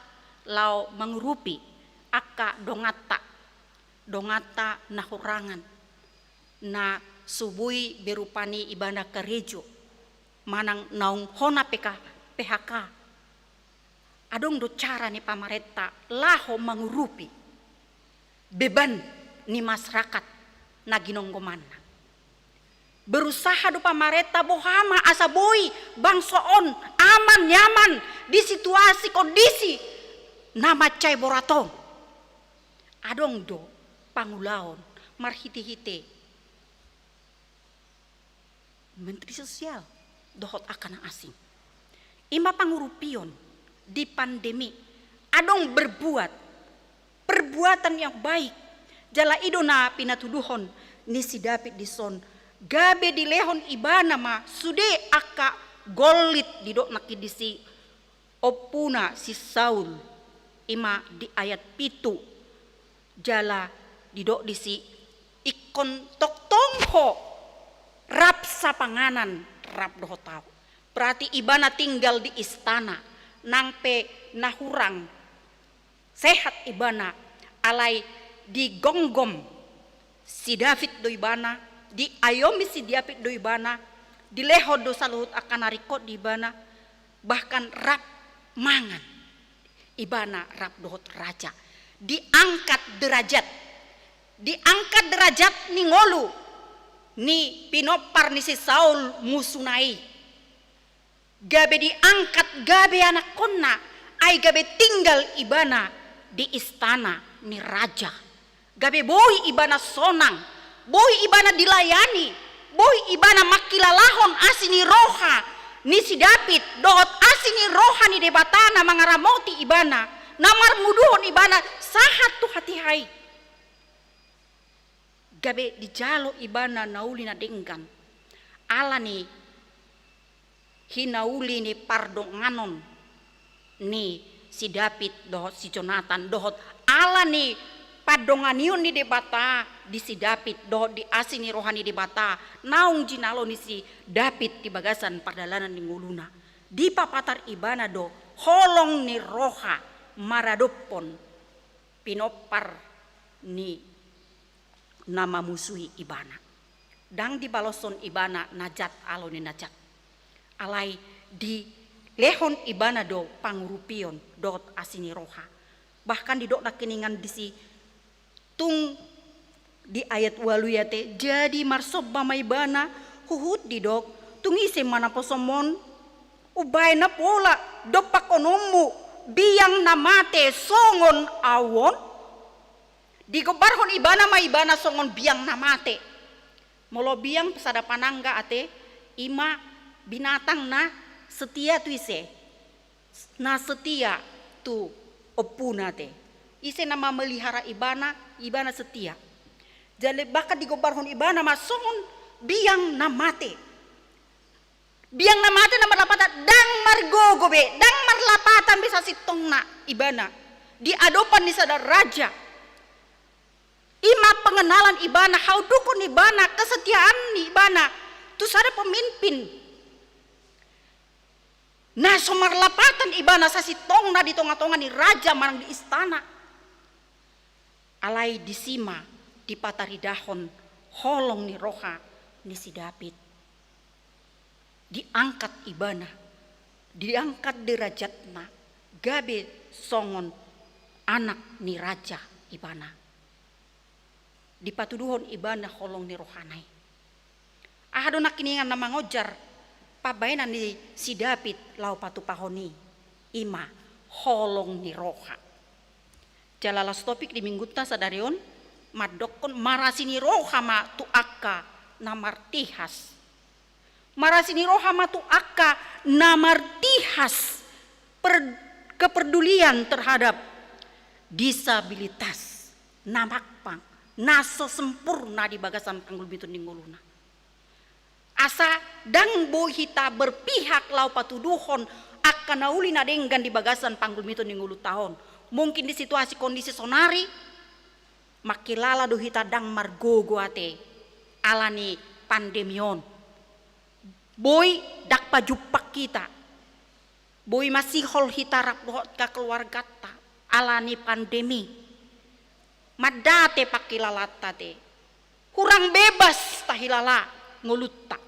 laho mangurupi angka donganta, donganta na hurangan, na so boi be rupani ibana karejo, manang naung hona P K, P H K. Adong do cara ni pamarenta laho mangurupi beban ni masyarakat na ginonggomanna. Berusaha do pamarenta boha ma asa boi bangso on aman nyaman di situasi kondisi na mansai borat on. Adong do pangulaon marhitehite Menteri Sosial dohot angka na asing. Ima pangurupion di pandemi, adong berbuat perbuatan yang baik. Jala i do na pinatuduhon ni si David dison, gabe dilehon ibana ma sude angka gollit, didok nangkin disi ompuna si Saul, ima di ayat pitu, jala didok disi, ingkon tongtong ho rap sapanganan rap dohot ahu. Berarti ibana tinggal di istana, nang pe na hurang sehat ibana, alai digonggom si David do ibana, diayomi si David do ibana, dilehon do saluhut angka na ringkot di ibana, bahkan rap mangan ibana rap dohot raja. Diangkat derajat, diangkat derajat ni ngolu ni pinompar ni si Saul musuna i. Gabe diangkat, gabe anakkonna, ai gabe tinggal ibana di istana ni raja. Gabe boi ibana sonang, boi ibana dilayani, boi ibana mangkilalahon asi ni roha ni si David dohot asi ni roha ni Debata na mangaramoti ibana, na marnguduhon ibana sahat tu hatiha i. Gabe dijalo ibana na uli na denggan ala ni hinauli ni pardonganon ni si David dohot si Jonatan, dohot ala ni pandonganion ni Debata di si David dohot di asi ni roha ni Debata naung jinalo ni si David di bagasan pardalanan ni ngoluna. Dipapatar ibana do holong ni roha maradophon pinompar ni na mamusui ibana. Ndang dibaloshon ibana na jat alo ni na jat. Alai dilehon ibana do pangurupion dohot asi ni roha. Bahkan didok nangkiningan disi tung di ayat ualu i ate, jadi marsomba ma ibana huhut didok, tung ise ma naposomon? Umbaen na pola dompakkononmu biang na mate songon ahu on? Digombarhon ibana ma ibana songon biang na mate. Molo biang sada panangga ate, ima binatang na setia tu ise? Na setia tu ompuna ate. Ise na mamelihara ibana, ibana setia. Jadi bahkan digombarhon ibana ma songon biang na mate. Biang na mate na marlapatan, ndang margogo be, ndang marlapatan be sasintongna ibana di adopan ni sada raja. Ima pengenalan ibana, haundukhon ibana, kesetiaan ni ibana tu sada pemimpin na so marlapatan ibana sasintongna di tonga-tonga ni raja manang di istana. Alai disi ma dipataridahon holong ni roha ni si David. Diangkat ibana, diangkat derajatna, gabe songon anak ni raja ibana. Dipatuduhon ibana holong ni rohana i. Aha do nangkiningan na mangojar pambahenan ni si David laho patupahon i? Ima holong ni roha. Jala last topic di minggunta sadari on mandokkon marasi ni roha ma tu angka na martihas. Marasi ni roha ma tu angka na martihas per-, kepedulian terhadap disabilitas, na mangpang, na so sempurna di bagasan panggulmiton ni ngoluna. Asa ndang boi hita berpihak laho patuduhon angka na uli na denggan di bagasan panggulmiton ni ngolunta on. Mungkin di situasi kondisi sonari, mangkilala do hita ndang margogo ate ala ni pandemi on. Boi ndang pajumpang hita. Boi masihol hita rap dohot keluarganta ala ni pandemi. Mandate pangkilalanta te. Hurang bebas tahilala ngolunta.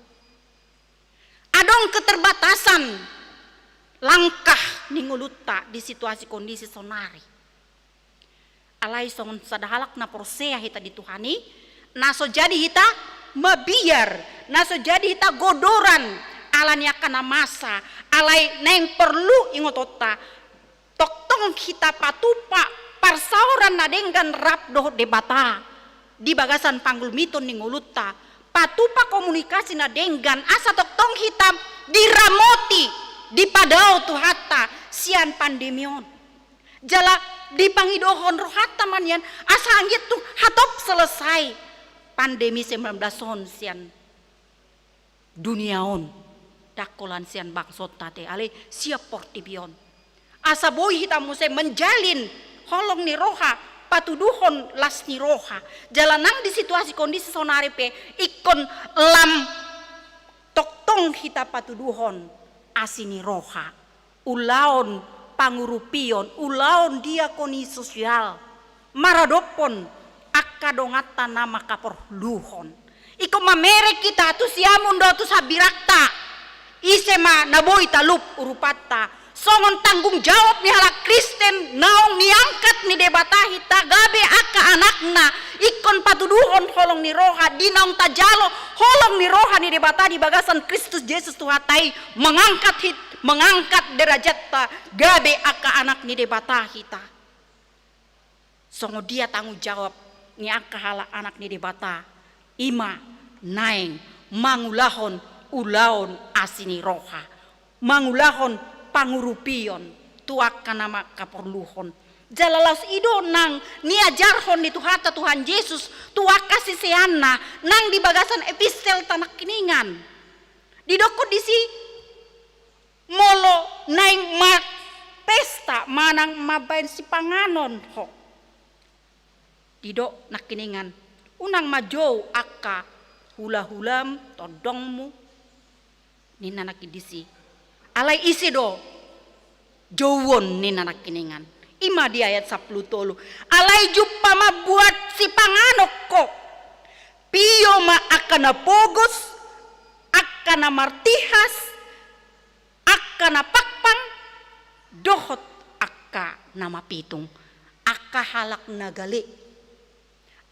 Adong keterbatasan langkah ni ngolunta di situasi kondisi sonari. Alai songon sada halak na porsea hita di Tuhan i, na so jadi hita mabiar, na so jadi hita godoran, ala ni angka na masa, alai naeng porlu ingotonta, tongtong hita patupa parsaoran na denggan rap dohot Debata di bagasan panggulmiton ni ngolunta, patupa komunikasi na denggan, asa tongtong hita diramoti, dipadao Tuhanta sian pandemi on. Jala dipangidohon rohanta ma nian, asa anggiat tung hatop selesai pandemi sembilan belas on sian dunia on, ndang holan sian bangsonta ate, alai sian portibi on. Asa boi hita muse menjalin holong ni roha, patuduhon las ni roha. Jala nang di situasi kondisi sonari pe ingkon lam tongtong hita patuduhon asi ni roha. Ulaon pangurupion, ulaon diakoni sosial, maradophon angka donganta na mangkaporluhon. Ingkon mamereng hita tu siamun dohot tu sambirangta. Ise ma na boi talup urupanta. Songon tanggung jawab ni halak Kristen naung niangkat ni Debata hita gabe angka anakna, ingkon patuduhon holong ni roha, di naung tajalo holong ni roha ni Debata di bagasan Kristus Jesus Tuhanta i, mangangkat hit-, mangangkat derajatta gabe angka anak ni Debata hita. Songon dia tanggung jawab ni angka halak anak ni Debata, i ma naeng mangulahon ulaon asi ni roha, mangulahon pangurupion tu angka na mangkaporluhon. Jala laos i do nang niajarhon ni Tuhanta Tuhan Jesus tu angka siseanna nang di bagasan epistelta nangkiningan. Didokkon disi, molo naeng marpesta manang mambaen sipanganon ho, didok nangkiningan, unang ma jou angka hulahulam, tondongmu, ninna nangkin disi. Alai ise do jouon, ninna nangkiningan. I ma di ayat sampulu tolu. Alai jumpa ma buat sipanganon ho. Pio ma angka na pogos, angka na martihas, angka na pangpang, dohot angka na mapitung, angka halak na gale,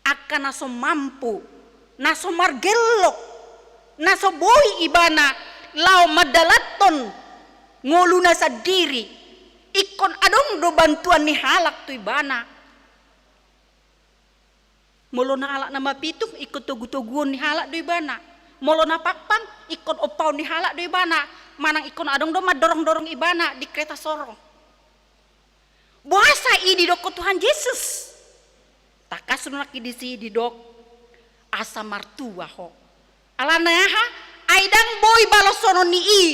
angka na so mampu, na so margellok, na so boi ibana laho mandalanhon ngoluna sandiri, ingkon adong do bantuan ni halak tu ibana. Molo na halak na mapitung, ingkon togutoguon ni halak do ibana. Molo na pangpang, ingkon ompaon ni halak do ibana. Manang ingkon adong do mandorongdorong ibana di kereta sorong. Boasa i didokkon Tuhan Jesus? Tangkas do nangkin disi didok, asa martua ho. Alana aha? Ai ndang boi baloshonon ni i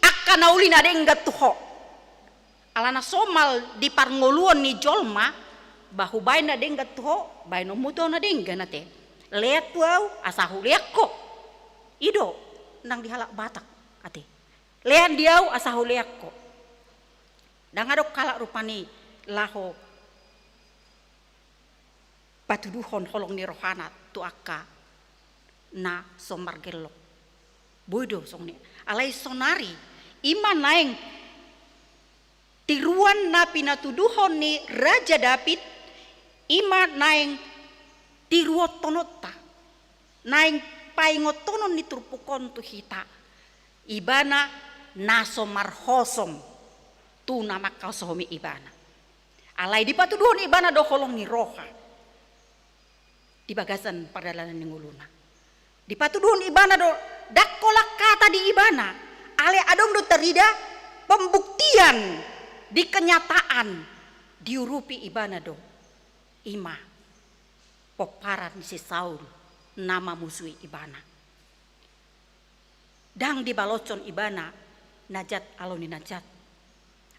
angka na uli na denggan tu ho. Alana somal di parngoluon ni jolma, ba hubaen na denggan tu ho, baenonmu do na denggan ate. Lean tu ahu asa hulean ho. I do nang di halak Batak ate. Lean di ahu asa hulean ho. Ndang adong halak rupani laho patuduhon holong ni rohana tu angka na so margellok. Boi do songon i. Alai sonari, i ma naeng tiruan na pinatuduhon ni Raja David, i ma naeng tiruonhononta, naeng paingotonon ni turpuk on tu hita. Ibana na so marhosom tu na mangkahosomi ibana. Alai dipatuduhon ibana do holong ni roha di bagasan pardalanan ni ngoluna. Dipatuduhon ibana do, ndang holan hata di ibana, alai adong do tarida pembuktian di kenyataan, diurupi ibana do. I ma pomparan ni si Saul na mamusui ibana. Ndang dibaloshon ibana na jat alo ni na jat.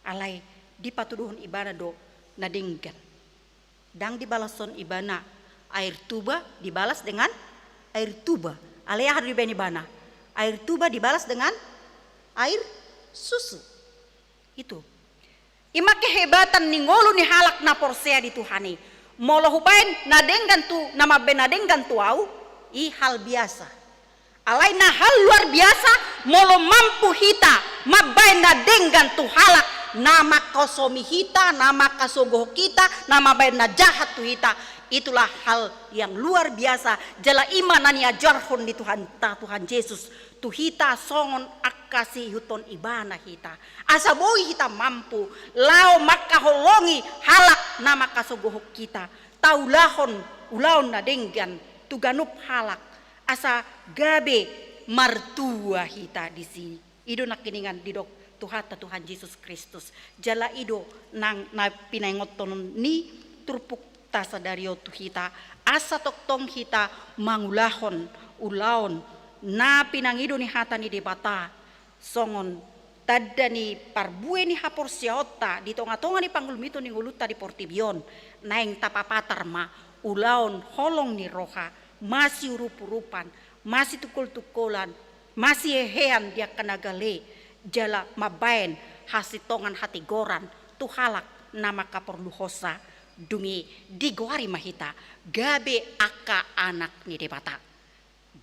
Alai dipatuduhon ibana do na denggan. Ndang dibaloshon ibana air tuba dibalas dengan air tuba. Alai aha do dibaen ibana? Air tuba dibalas dengan air susu. Itu. I ma kehebatan ni ngolu ni halak na porsea di Tuhan i. Molo hubaen na denggan tu, na mambaen na denggan tu ahu, i hal biasa. Alai na hal luar biasa, molo mampu hita mambaen na denggan tu halak na mangkasomi hita, na mangkasogohon hita, na mambaen na jahat tu hita. Itulah hal yang luar biasa. Jala i ma na niajarhon ni Tuhanta, Tuhan Jesus, tu hita songon angka siihuthon ibana hita. Asa boi hita mampu laho mangkaholongi halak na mangkasogohon hita. Taulahon ulaon na denggan tu ganup halak. Asa gabe martua hita disi. I do nangkiningan didok Tuhanta Tuhan Jesus Kristus. Jala i do nang na pinaingothon ni turpukta sadari on tu hita. Asa tongtong hita mangulahon ulaon na pinangido ni hata ni Debata. Songon tanda ni parbue ni haporseaonta di tongatonga ni panggulmiton ni ngolunta di portibi on, naeng tapapatar ma ulaon holong ni roha, masiurupurupan, masitungkoltungkolan, masihehean di angka na gale, jala mambaen hasintongan hatigoran tu halak na mangkaporluhonsa. Dung i digoari ma hita gabe angka anak ni Debata.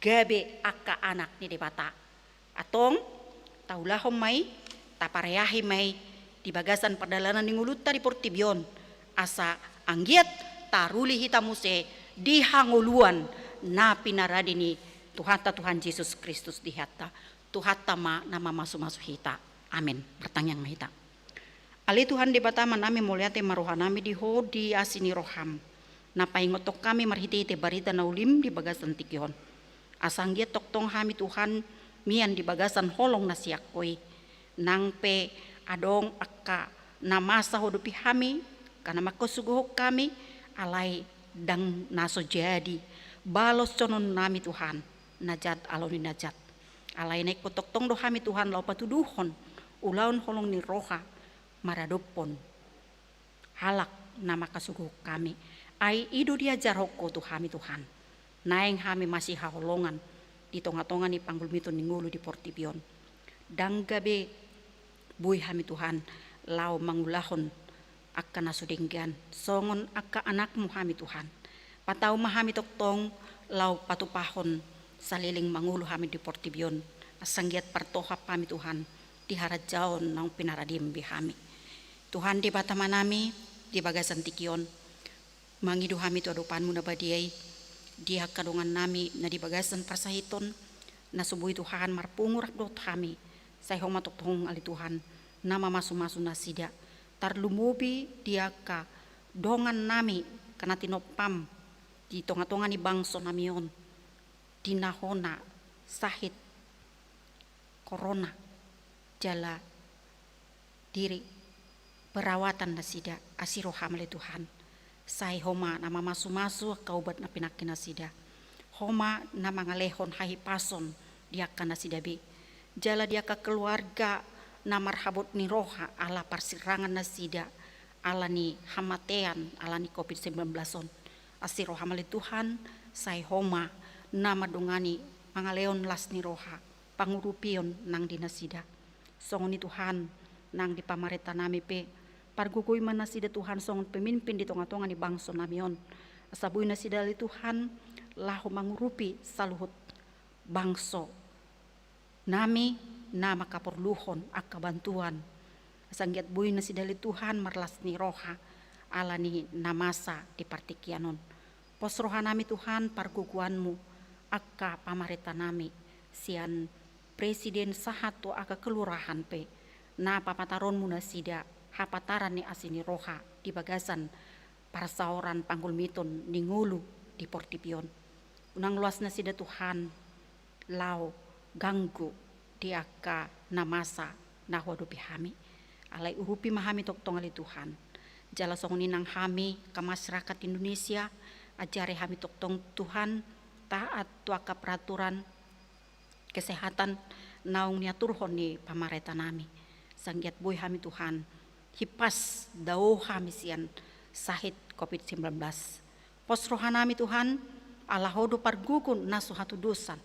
Gabe angka anak ni Debata. Antong, taulahon ma i, tapareahi ma i di bagasan pardalanan ni ngolunta di portibi on, asa anggiat taruli hita muse di hangoluan na pinarade ni Tuhanta Tuhan Jesus Kristus di hita. Tuhanta ma na mamasumasu hita. Amen. Martangiang ma hita. Ale Tuhan Debata Amanami, mauliate ma rohanami di Ho di asi ni roham na paingothon hami marhitehite barita na ulim di bagasan tingki on. Asa anggiat tongtong hami Tuhan mian di bagasan holong na sian Ho i. Nang pe adong angka na masa huadopi hami, angka na mangkasogohon hami, alai ndang na so jadi baloshononnami Tuhan na jat alo ni na jat. Alai na ingkon tongtong do hami Tuhan laho patuduhon ulaon holong ni roha maradophon halak na mangkasogohon hami. Ai i do diajarhon Ho tu hami Tuhan. Naeng hami masihaholongan di tongatonga ni panggulmiton ni ngolu di portibi on. Ndang gabe boi hami Tuhan laho mangulahon angka na so denggan songon angka anakmu hami Tuhan. Patau ma hami tongtong laho patupahon saleleng mangolu hami di portibi on. Asa anggiat partohap hami Tuhan di harajaon naung pinaradem be hami. Tuhan Debata Amanami, di bagasan tingki on mangido hami tu adopanmu na badia i di angka dongannami na di bagasan parsahiton na so boi Tuhan marpungu rap dohot hami. Sai Ho ma tongtong ale Tuhan na mamasumasu nasida. Tarlumobi di angka dongannami angka na tinompam di tongatonga ni bangsonami on di na hona sahit korona jala diri perawatan nasida. Asi roham ale Tuhan. Sai Ho ma na mamasumasu angka ubat na pinangke nasida. Ho ma na mangalehon hahipason di angka nasida be. Jala di angka keluarga na marhabot ni roha ala parsirangan nasida ala ni hamatean ala ni covid sembilan belas on. Asi roham ale Tuhan, sai Ho ma na mandongani mangalehon las ni roha pangurupion nang di nasida. Songon i Tuhan, nang di pamarentanami pe, pargogoi ma nasida Tuhan songon pemimpin di tongatonga ni bangsonami on. Asa boi nasida ale Tuhan laho mangurupi saluhut bangsonami na mangkaporluhon angka bantuan. Asa anggiat boi nasida ale Tuhan marlas ni roha ala ni na masa di partingkian on. Pos rohanami Tuhan pargogoanmu angka pamarentanami sian presiden sahat tu angka kelurahan pe na pamataronmu nasida hapataran ni asi ni roha di bagasan parsaoran panggulmiton ni ngolu di portibi on. Unang loas nasida Tuhan laho ganggu di angka na masa na huadopi hami. Alai urupi ma hami tongtong ale Tuhan. Jala songon i nang hami angka masyarakat Indonesia, ajari hami tongtong Tuhan taat tu angka peraturan kesehatan naung niaturhon ni pamarentanami. Sai anggiat boi hami Tuhan, hipas dao hami sian sahit covid sembilan belas. Pos rohanami Tuhan, ala Ho do pargogo na so hatudosan.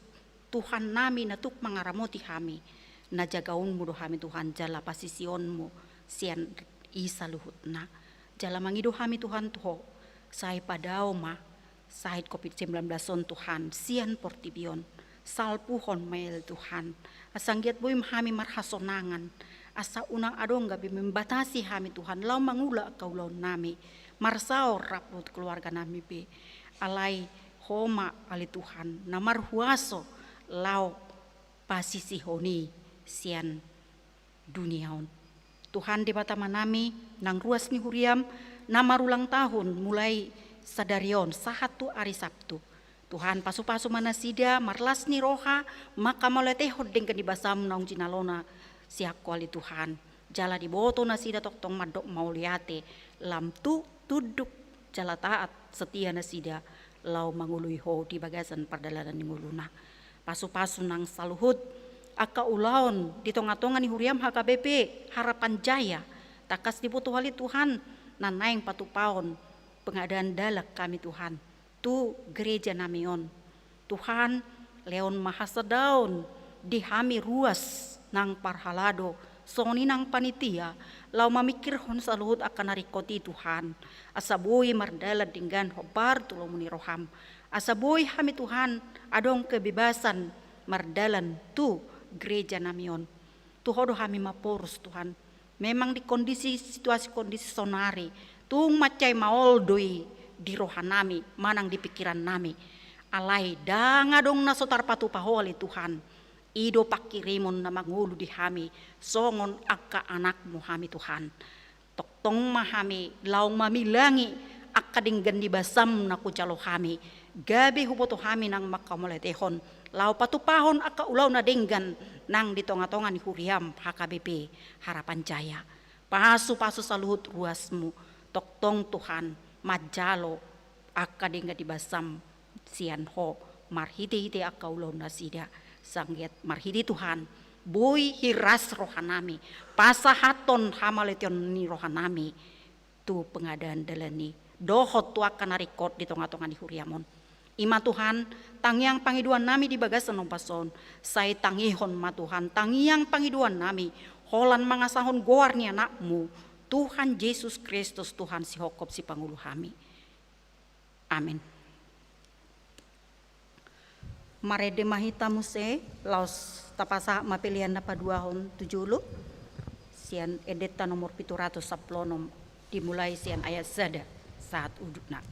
Tuhannami na tuk mangaramoti hami, na jagaonmu do hami Tuhan, jala pasisionmu sian i saluhutna. Jala mangido hami Tuhan tu Ho, sai padao ma sahit covid sembilan belas on Tuhan, sian portibi on. Salpuhon ma i ale Tuhan, asa anggiat boi ma hami marhasonangan, asa unang adong gabe membatasi hami Tuhan, laho mangula angka ulaonnami, marsaor rap dohot keluarganami be. Alai Ho ma ale Tuhan, na marhuaso laho pasisihon i sian dunia on. Tuhan Debata Amanami, nang ruas ni huriaM na marulang tahun mulai sadari on sahat tu ari Sabtu. Tuhan, pasupasu ma nasida marlas ni roha, mangkamauliatehon denggan ni basaM naung jinalona sian Ho ale Tuhan. Jala diboto nasida tongtong mandok mauliate, lam tu tunduk jala taat setia nasida laho mangoloi Ho di bagasan pardalanan ni ngoluna. Pasupasu nang saluhut angka ulaon di tongatonga ni huriaM H K B P Harapan Jaya. Tangkas diboto Ho ale Tuhan, na naeng patupaon pengadaan dalan hami Tuhan tu gerejanami on. Tuhan, lehon ma hasadaon di hami ruas nang parhalado, songon i nang panitia, laho mamingkirhon saluhut angka na ringkot i Tuhan, asa boi mardalan denggan hombar tu lomo ni rohaM, asa boi hami Tuhan adong kebebasan mardalan tu gerejanami on. Tu Ho do hami maporus Tuhan. Memang di kondisi, situasi kondisi saonari, tung mansai maol do i di rohanami manang di pingkirannami. Alai ndang adong na so tarpatupa Ho ale Tuhan. I do pangkirimon na mangolu di hami songon angka anakMu hami Tuhan. Tongtong ma hami laho mamilangi angka denggan ni basaM na hujalo hami, gabe huboto hami nang mangkamauliatehon laho patupahon angka ulaon na denggan nang di tongatonga ni huriaM H K B P Harapan Jaya. Pasupasu saluhut ruasMu, tongtong Tuhan manjalo angka denggan ni basaM sian Ho marhitehite angka ulaon nasida. Sai anggiat marhite Tuhan, boi hiras rohanami, pasahathon hamauliateon ni rohanami tu pengadaan dalan i dohot tu angka na ringkot di tongatonga ni huriaM on. I ma Tuhan, tangiang pangidoannami di bagasan ombas on. Sai tangihon ma Tuhan tangiang pangidoannami, holan mangasahon goar ni AnakMu, Tuhan Jesus Kristus, Tuhan sihophop sipangolu hami. Amen. Marende ma hita muse, laos tapasahat ma pelean na paduahon tu jolo, sian endenta nomor pitu ratus sampulu onom, dimulai sian ayat sada sahat udutna.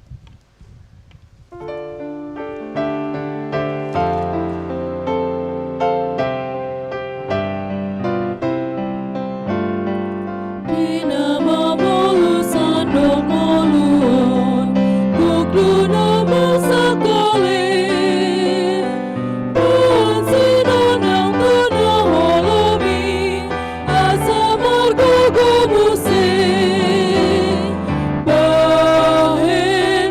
Di na mamolus sandok ngolu on, gok do na masakali. Pansinon nang tu na holom i, asa margogo muse. Bahen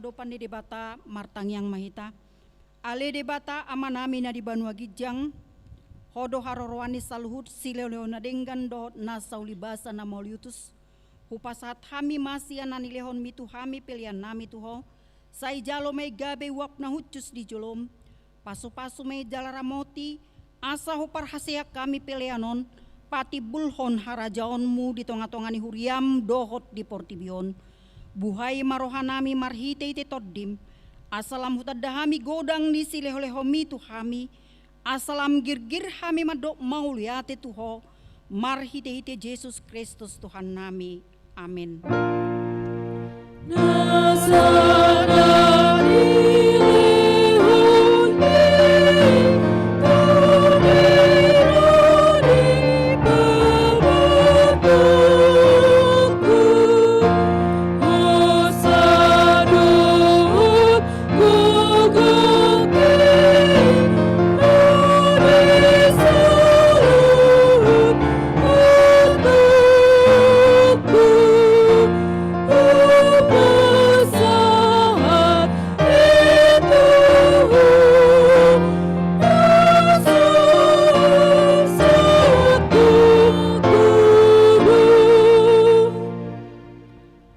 Dopan ni Debata, martangiang ma hita. Ale Debata, Amanami na di banua ginjang, Ho do haroroan ni saluhut silehon-lehon na denggan dohot na saulibasa na mauliutus. Hupasahat hami ma sian na nilehonMi tu hami peleannami tu Ho, sai jalo ma i gabe uap na hushus di jolom, pasu-pasu ma i jala ramoti, asa huparhaseang hami pelean on patimbulhon harajaonMu di tonga-tonga ni huriaM dohot di portibi on. Buhai ma rohanami marhite-hite TondiM, asa lam hutanda hami godang ni silehon-lehonMi tu hami, asa lam girgir hami mandok mauliate tu Ho, marhite-hite Jesus Kristus Tuhannami. Amen.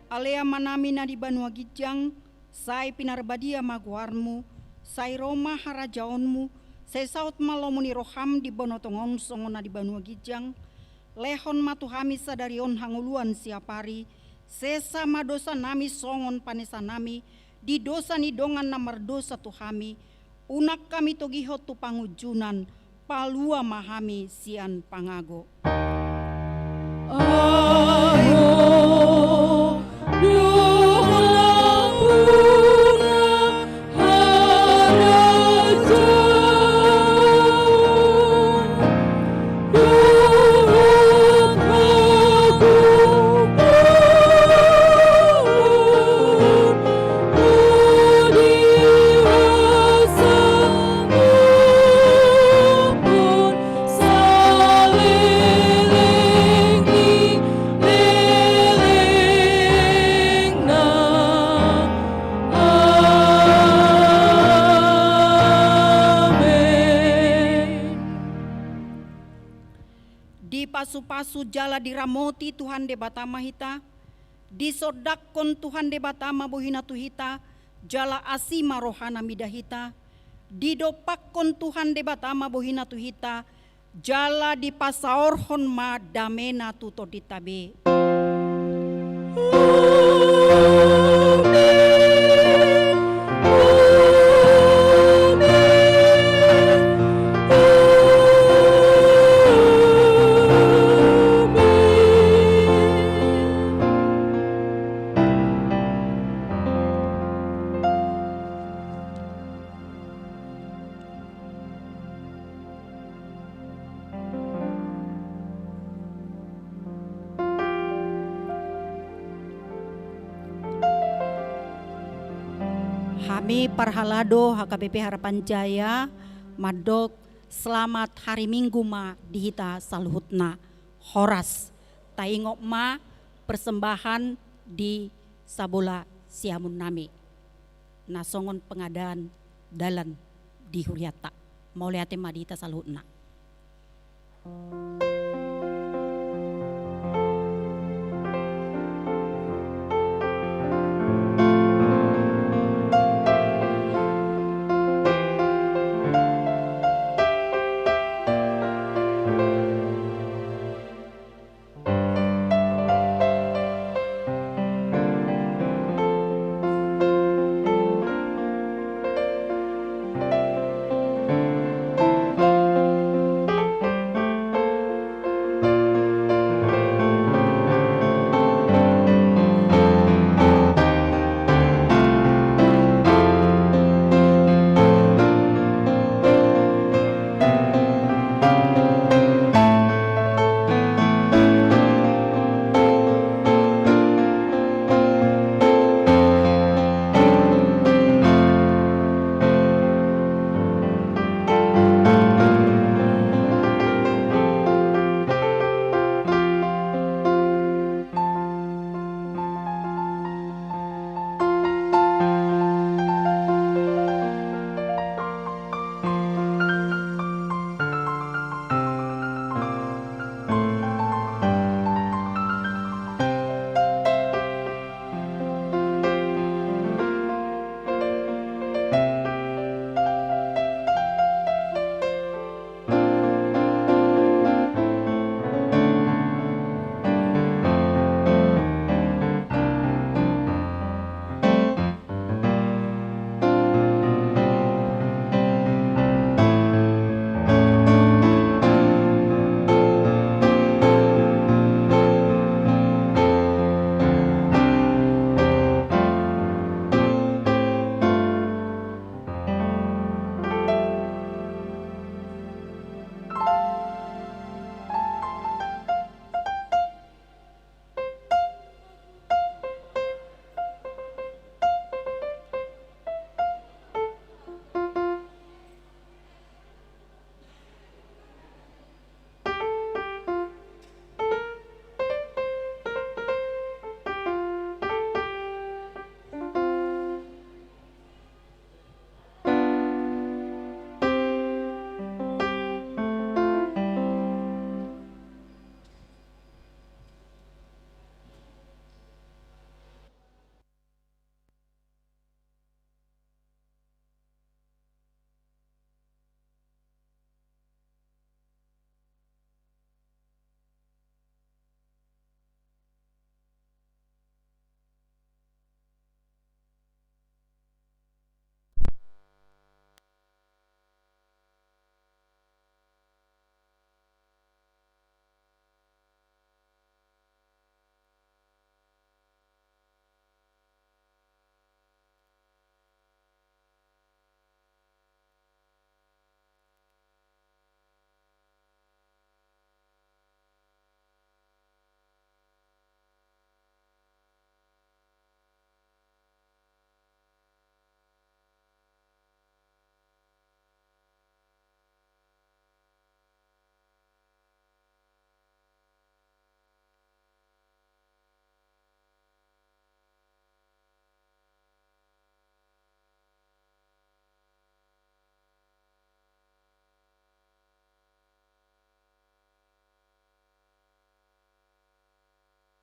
Ale Amanami na di banua ginjang, sai pinarbadia ma goarMu, sai ro ma harajaonMu, sai saut ma lomo ni rohaM di banua tonga on songon na di banua ginjang. Lehon ma tu hami sadari on hangoluan siapari, sesa ma dosanami songon panesanami di dosa ni dongan na mardosa tu hami, unang hami togihon tu pangunjunan, palua ma hami sian pangago. Dipasu-pasu jala diramoti Tuhan Debata ma hita, disondangkon Tuhan Debata ma bohiNa tu hita, jala asi ma rohaNa mida hita, didompakkon Tuhan Debata ma bohiNa tu hita, jala dipasaorhon ma dameNa tu tondinta be. Hami parhalado H K B P Harapan Jaya mandok selamat hari Minggu ma di hita saluhutna. Horas, taingot ma persembahan di sabola siamun nami na songon pengadaan dalan di hurianta. Mauliate ma di hita saluhutna.